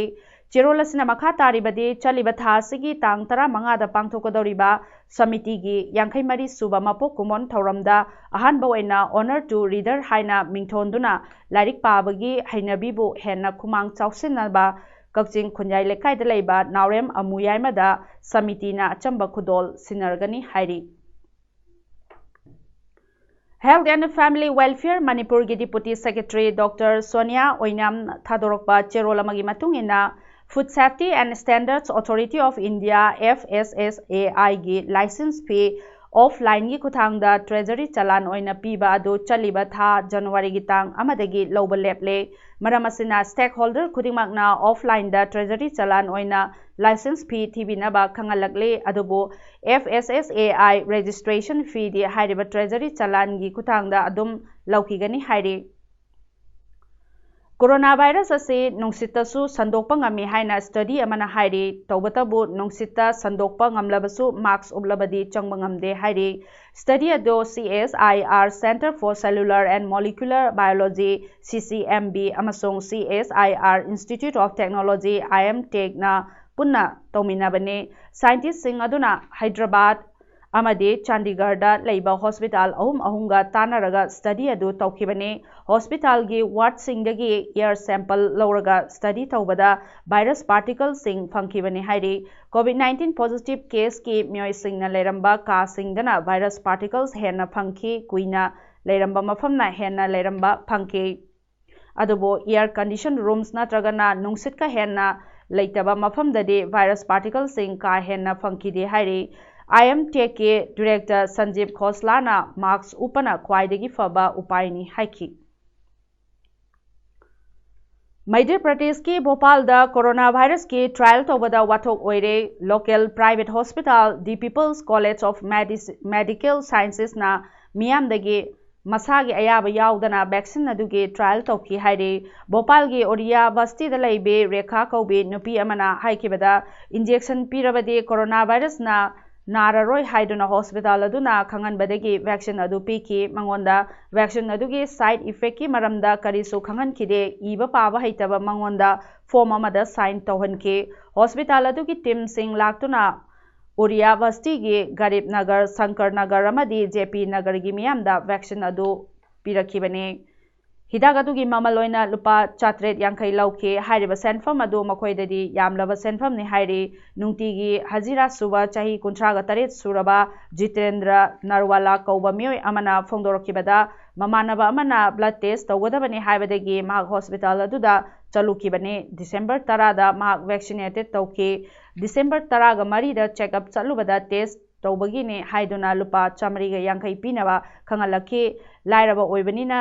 ꯆꯦꯔꯣꯜ ꯑꯁꯤꯅ ꯃꯈꯥ ꯇꯥꯔꯤꯕꯗꯤ, ꯆꯠꯂꯤꯕ ꯊꯥ ꯑꯁꯤꯒꯤ ꯇꯥꯡ ꯇꯔꯥꯃꯉꯥꯗ ꯄꯥꯡꯊꯣꯛꯀꯗꯧꯔꯤꯕ ꯁꯃꯤꯇꯤꯒꯤ ꯌꯥꯡꯈꯩ ꯃꯔꯤ ꯁꯨꯕ ꯃꯄꯣꯛ ꯀꯨꯝꯑꯣꯟ ꯊꯧꯔꯝꯗ ꯑꯍꯥꯟꯕ ꯑꯣꯏꯅ Honor to Reader ꯍꯥꯏꯅ ꯃꯤꯡꯊꯣꯟꯗꯨꯅ ꯂꯥꯏꯔꯤꯛ ꯄꯥꯕꯒꯤ ꯍꯩꯅꯕꯤꯕꯨ ꯍꯦꯟꯅ ꯈꯨꯃꯥꯡ ꯆꯥꯎꯁꯤꯟꯅꯕ ꯀꯛꯆꯤꯡ ꯈꯨꯟꯌꯥꯏ ꯂꯩꯀꯥꯏꯗ ꯂꯩꯕ ꯅꯥꯎꯔꯦꯝ ꯑꯃꯨ ꯌꯥꯏꯃꯗ ꯁꯃꯤꯇꯤꯅ ꯑꯆꯝꯕ ꯈꯨꯗꯣꯜ ꯁꯤꯟꯅꯔꯒꯅꯤ ꯍꯥꯏꯔꯤ꯫ Health and Family Welfare ꯃꯅꯤꯄꯨꯔꯒꯤ Deputy Secretary Doctor ꯁꯣꯅꯤꯌꯥ ꯑꯣꯏꯅꯥꯝ ꯊꯥꯗꯣꯔꯛꯄ ꯆꯦꯔꯣꯜ ꯑꯃꯒꯤ ꯃꯇꯨꯡ ꯏꯟꯅ, Food Safety and Standards Authority of India, F S S A I ꯒꯤ license fee offline ꯒꯤ ꯈꯨꯠꯊꯥꯡꯗ treasury ꯆꯂꯥꯟ ꯑꯣꯏꯅ ꯄꯤꯕ ꯑꯗꯨ ꯆꯠꯂꯤꯕ ꯊꯥ ꯖꯅꯋꯥꯔꯤꯒꯤ ꯇꯥꯡ ꯑꯃꯗꯒꯤ ꯂꯧꯕ ꯂꯦꯞꯂꯦ꯫ ꯃꯔꯝ ꯑꯁꯤꯅ stakeholder ꯈꯨꯗꯤꯡꯃꯛꯅ offline ꯗ treasury ꯆꯂꯥꯟ ꯑꯣꯏꯅ license fee ꯊꯤꯕꯤꯅꯕ ꯈꯪꯍꯜꯂꯛꯂꯤ꯫ ꯑꯗꯨꯕꯨ F S S A I registration fee ꯗꯤ ꯍꯥꯏꯔꯤꯕ treasury ꯆꯂꯥꯟꯒꯤ ꯈꯨꯠꯊꯥꯡꯗ ꯑꯗꯨꯝ ꯂꯧꯈꯤꯒꯅꯤ ꯍꯥꯏꯔꯤ꯫ Corona virus ꯑꯁꯤ ꯅꯨꯡꯁꯤꯠꯇꯁꯨ ꯁꯟꯗꯣꯛꯄ ꯉꯝꯃꯤ ꯍꯥꯏꯅ study ꯑꯃꯅ ꯍꯥꯏꯔꯤ꯫ ꯇꯧꯕꯇꯕꯨ ꯅꯨꯡꯁꯤꯠꯇ ꯁꯟꯗꯣꯛꯄ ꯉꯝꯂꯕꯁꯨ mask ꯎꯞꯂꯕꯗꯤ ꯆꯪꯕ ꯉꯝꯗꯦ ꯍꯥꯏꯔꯤ꯫ Study ꯑꯗꯨ C S I R Centre for Cellular and Molecular Biology, C C M B, ꯑꯃꯁꯨꯡ C S I R Institute of Technology, I M Tech ꯅ ꯄꯨꯟꯅ ꯇꯧꯃꯤꯟꯅꯕꯅꯤ꯫ Scientist ꯁꯤꯡ ꯑꯗꯨꯅ ꯍꯩꯗ꯭ꯔꯕꯥꯗ ꯑꯃꯗꯤ ꯆꯥꯟꯗꯤꯒꯔꯗ ꯂꯩꯕ hospital ꯑꯍꯨꯝ ꯑꯍꯨꯝꯒ ꯇꯥꯟꯅꯔꯒ study ꯑꯗꯨ ꯇꯧꯈꯤꯕꯅꯤ꯫ Hospital ꯒꯤ ward ꯁꯤꯡꯗꯒꯤ air sample ꯂꯧꯔꯒ study ꯇꯧꯕꯗ virus particle ꯁꯤꯡ ꯐꯪꯈꯤꯕꯅꯤ ꯍꯥꯏꯔꯤ꯫ COVID nineteen positive case ꯀꯤ ꯃꯤꯑꯣꯏꯁꯤꯡꯅ ꯂꯩꯔꯝꯕ ꯀꯥꯁꯤꯡꯗꯅ virus particles ꯍꯦꯟꯅ ꯐꯪꯈꯤ, ꯀꯨꯏꯅ ꯂꯩꯔꯝꯕ ꯃꯐꯝꯅ ꯍꯦꯟꯅ ꯂꯩꯔꯝꯕ ꯐꯪꯈꯤ꯫ ꯑꯗꯨꯕꯨ air condition rooms ꯅꯠꯇ꯭ꯔꯒꯅ ꯅꯨꯡꯁꯤꯠꯀ ꯍꯦꯟꯅ ꯂꯩꯇꯕ ꯃꯐꯝꯗꯗꯤ virus particle ꯁꯤꯡ ꯀꯥ ꯍꯦꯟꯅ ꯐꯪꯈꯤꯗꯦ ꯍꯥꯏꯔꯤ꯫ I M Tech ꯀꯤ director ꯁꯟꯖꯤꯕ ꯈꯣꯁꯂꯥꯅ mask ꯎꯞꯄꯅ ꯈ꯭ꯋꯥꯏꯗꯒꯤ ꯐꯕ ꯎꯄꯥꯏꯅꯤ ꯍꯥꯏꯈꯤ꯫ ꯃꯩꯙ꯭ꯌ ꯄ꯭ꯔꯗꯦꯁꯀꯤ ꯚꯣꯄꯥꯜꯗ corona virus ꯀꯤ trial ꯇꯧꯕꯗ ꯋꯥꯊꯣꯛ ꯑꯣꯏꯔꯦ꯫ Local private hospital, The People's College of Medis-, Medical Sciences ꯅ ꯃꯤꯌꯥꯝꯗꯒꯤ ꯃꯁꯥꯒꯤ ꯑꯌꯥꯕ ꯌꯥꯎꯗꯅ vaccine ꯑꯗꯨꯒꯤ trial ꯇꯧꯈꯤ ꯍꯥꯏꯔꯤ꯫ ꯚꯣꯄꯥꯜꯒꯤ ꯑꯣꯔꯤꯌꯥ ꯕꯁꯇꯤꯗ ꯂꯩꯕꯤ ꯔꯦꯈꯥ ꯀꯧꯕꯤ ꯅꯨꯄꯤ ꯑꯃꯅ ꯍꯥꯏꯈꯤꯕꯗ, injection ꯄꯤꯔꯕꯗꯤ corona virus ꯅ ꯅꯥꯔꯔꯣꯏ ꯍꯥꯏꯗꯨꯅ ꯍꯣꯁꯄꯤꯇꯥꯜ ꯑꯗꯨꯅ ꯈꯪꯍꯟꯕꯗꯒꯤ ꯚꯦꯛꯁꯤꯟ ꯑꯗꯨ ꯄꯤꯈꯤ꯫ ꯃꯉꯣꯟꯗ ꯚꯦꯛꯁꯤꯟ ꯑꯗꯨꯒꯤ ꯁꯥꯏꯗ ꯏꯐꯦꯛꯀꯤ ꯃꯔꯝꯗ ꯀꯔꯤꯁꯨ ꯈꯪꯍꯟꯈꯤꯗꯦ꯫ ꯏꯕ ꯄꯥꯕ ꯍꯩꯇꯕ ꯃꯉꯣꯟꯗ ꯐꯣꯔꯝ ꯑꯃꯗ ꯁꯥꯏꯟ ꯇꯧꯍꯟꯈꯤ꯫ ꯍꯣꯁꯄꯤꯇꯥꯜ ꯑꯗꯨꯒꯤ ꯇꯤꯝꯁꯤꯡ ꯂꯥꯛꯇꯨꯅ ꯎꯔꯤꯌꯥ ꯕꯁꯇꯤꯒꯤ ꯒꯔꯤꯕ ꯅꯒꯔ, ꯁꯪꯀꯔ ꯅꯒꯔ ꯑꯃꯗꯤ ꯖꯦ ꯄꯤ ꯅꯒꯔꯒꯤ ꯃꯤꯌꯥꯝꯗ ꯚꯦꯛꯁꯤꯟ ꯑꯗꯨ ꯄꯤꯔꯛꯈꯤꯕꯅꯤ꯫ ꯍꯤꯗꯥꯛ ꯑꯗꯨꯒꯤ ꯃꯃꯜ ꯑꯣꯏꯅ ꯂꯨꯄꯥ ꯆꯥꯇ꯭ꯔꯦꯠ ꯌꯥꯡꯈꯩ ꯂꯧꯈꯤ꯫ ꯍꯥꯏꯔꯤꯕ ꯁꯦꯟꯐꯝ ꯑꯗꯨ ꯃꯈꯣꯏꯗꯗꯤ ꯌꯥꯝꯂꯕ ꯁꯦꯟꯐꯝꯅꯤ ꯍꯥꯏꯔꯤ꯫ ꯅꯨꯡꯇꯤꯒꯤ ꯍꯖꯤꯔꯥ ꯁꯨꯕ ꯆꯍꯤ ꯀꯨꯟꯊ꯭ꯔꯥꯒ ꯇꯔꯦꯠ ꯁꯨꯔꯕ ꯖꯤꯇꯦꯟꯗ꯭ꯔ ꯅꯔꯋꯥꯂꯥ ꯀꯧꯕ ꯃꯤꯑꯣꯏ ꯑꯃꯅ ꯐꯣꯡꯗꯣꯔꯛꯈꯤꯕꯗ, ꯃꯃꯥꯟꯅꯕ ꯑꯃꯅ ꯕ꯭ꯂꯗ ꯇꯦꯁ ꯇꯧꯒꯗꯕꯅꯤ ꯍꯥꯏꯕꯗꯒꯤ ꯃꯍꯥꯛ ꯍꯣꯁꯄꯤꯇꯥꯜ ꯑꯗꯨꯗ ꯆꯠꯂꯨꯈꯤꯕꯅꯤ꯫ ꯗꯤꯁꯦꯝꯕꯔ ꯇꯔꯥꯗ ꯃꯍꯥꯛ ꯚꯦꯛꯁꯤꯅꯦꯇꯦꯗ ꯇꯧꯈꯤ꯫ ꯗꯤꯁꯦꯝꯕꯔ ꯇꯔꯥꯒ ꯃꯔꯤꯗ ꯆꯦꯛꯑꯞ ꯆꯠꯂꯨꯕꯗ ꯇꯦꯁ ꯇꯧꯕꯒꯤꯅꯤ ꯍꯥꯏꯗꯨꯅ ꯂꯨꯄꯥ ꯆꯥꯃꯔꯤꯒ ꯌꯥꯡꯈꯩ ꯄꯤꯅꯕ ꯈꯪꯍꯜꯂꯛꯈꯤ꯫ ꯂꯥꯏꯔꯕ ꯑꯣꯏꯕꯅꯤꯅ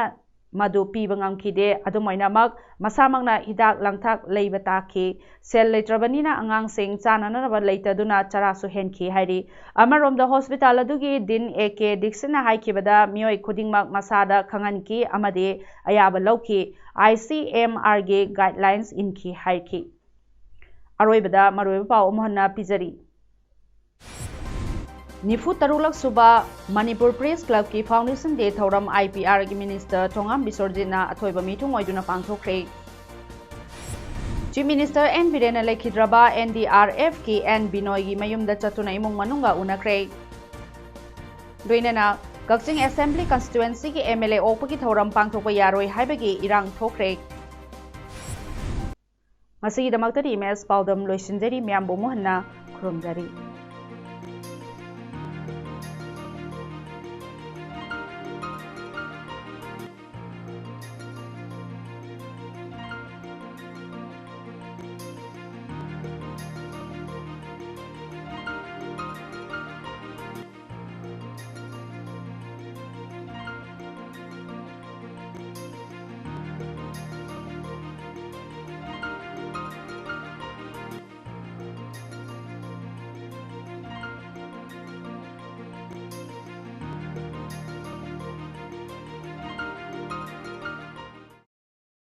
ꯃꯗꯨ ꯄꯤꯕ ꯉꯝꯈꯤꯗꯦ꯫ ꯑꯗꯨꯝ ꯑꯣꯏꯅꯃꯛ, ꯃꯁꯥꯃꯛꯅ ꯍꯤꯗꯥꯛ ꯂꯥꯡꯊꯛ ꯂꯩꯕ ꯇꯥꯈꯤ꯫ ꯁꯦꯜ ꯂꯩꯇ꯭ꯔꯕꯅꯤꯅ ꯑꯉꯥꯡꯁꯤꯡ ꯆꯥꯅꯅꯕ ꯂꯩꯇꯗꯨꯅ ꯆꯔꯥꯁꯨ ꯍꯦꯟꯈꯤ ꯍꯥꯏꯔꯤ꯫ ꯑꯃꯔꯣꯝꯗ, ꯍꯣꯁꯄꯤꯇꯥꯜ ꯑꯗꯨꯒꯤ ꯗꯤꯟ ꯑꯦ ꯀꯦ ꯗꯤꯛꯁꯟꯅ ꯍꯥꯏꯈꯤꯕꯗ, ꯃꯤꯑꯣꯏ ꯈꯨꯗꯤꯡꯃꯛ ꯃꯁꯥꯗ ꯈꯪꯍꯟꯈꯤ ꯑꯃꯗꯤ ꯑꯌꯥꯕ ꯂꯧꯈꯤ꯫ ꯑꯥꯏ ꯁꯤ ꯑꯦꯝ ꯑꯥꯔꯒꯤ ꯒꯥꯏꯗꯂꯥꯏꯟꯁ ꯏꯟꯈꯤ ꯍꯥꯏꯈꯤ꯫ ꯑꯔꯣꯏꯕꯗ ꯃꯔꯨꯑꯣꯏꯕ ꯄꯥꯎ ꯑꯃꯨꯛ ꯍꯟꯅ ꯄꯤꯖꯔꯤ꯫ ꯅꯤꯐꯨ ꯇꯔꯨꯛꯂꯛ ꯁꯨꯕ ꯃꯅꯤꯄꯨꯔ ꯄ꯭ꯔꯦꯁ ꯀ꯭ꯂꯕꯀꯤ ꯐꯥꯎꯟꯗꯦꯁꯟ ꯗꯦ ꯊꯧꯔꯝ ꯑꯥꯏ ꯄꯤ ꯑꯥꯔꯒꯤ ꯃꯤꯅꯤꯁꯇꯔ ꯊꯣꯉꯥꯝ ꯕꯤꯁꯣꯔꯖꯤꯠꯅ ꯑꯊꯣꯏꯕ ꯃꯤꯊꯨꯡ ꯑꯣꯏꯗꯨꯅ ꯄꯥꯡꯊꯣꯛꯈ꯭ꯔꯦ꯫ ꯆꯤꯐ ꯃꯤꯅꯤꯁꯇꯔ ꯑꯦꯟ ꯕꯤꯔꯦꯟꯅ ꯂꯩꯈꯤꯗ꯭ꯔꯕ ꯑꯦꯟ ꯗꯤ ꯑꯥꯔ ꯑꯦꯐꯀꯤ ꯑꯦꯟ ꯕꯤꯅꯣꯏꯒꯤ ꯃꯌꯨꯝꯗ ꯆꯠꯇꯨꯅ ꯏꯃꯨꯡ ꯃꯅꯨꯡꯒ ꯎꯅꯈ꯭ꯔꯦ꯫ ꯂꯣꯏꯅꯅ ꯀꯛꯆꯤꯡ ꯑꯦꯁꯦꯝꯕ꯭ꯂꯤ ꯀꯟꯁꯇꯤꯇ꯭ꯋꯦꯟꯁꯤꯒꯤ ꯑꯦꯝ ꯑꯦꯜ ꯑꯦ ꯑꯣꯛꯄꯒꯤ ꯊꯧꯔꯝ ꯄꯥꯡꯊꯣꯛꯄ ꯌꯥꯔꯣꯏ ꯍꯥꯏꯕꯒꯤ ꯏꯔꯥꯡ ꯊꯣꯛꯈ꯭ꯔꯦ꯫ ꯉꯁꯤꯒꯤꯗꯃꯛꯇꯗꯤ ꯏꯃꯦꯖ ꯄꯥꯎꯗꯝ ꯂꯣꯏꯁꯤꯟꯖꯔꯤ꯫ ꯃꯌꯥꯝꯕꯨ ꯑꯃꯨꯛ ꯍꯟꯅ ꯈꯨꯔꯨꯝꯖꯔꯤ꯫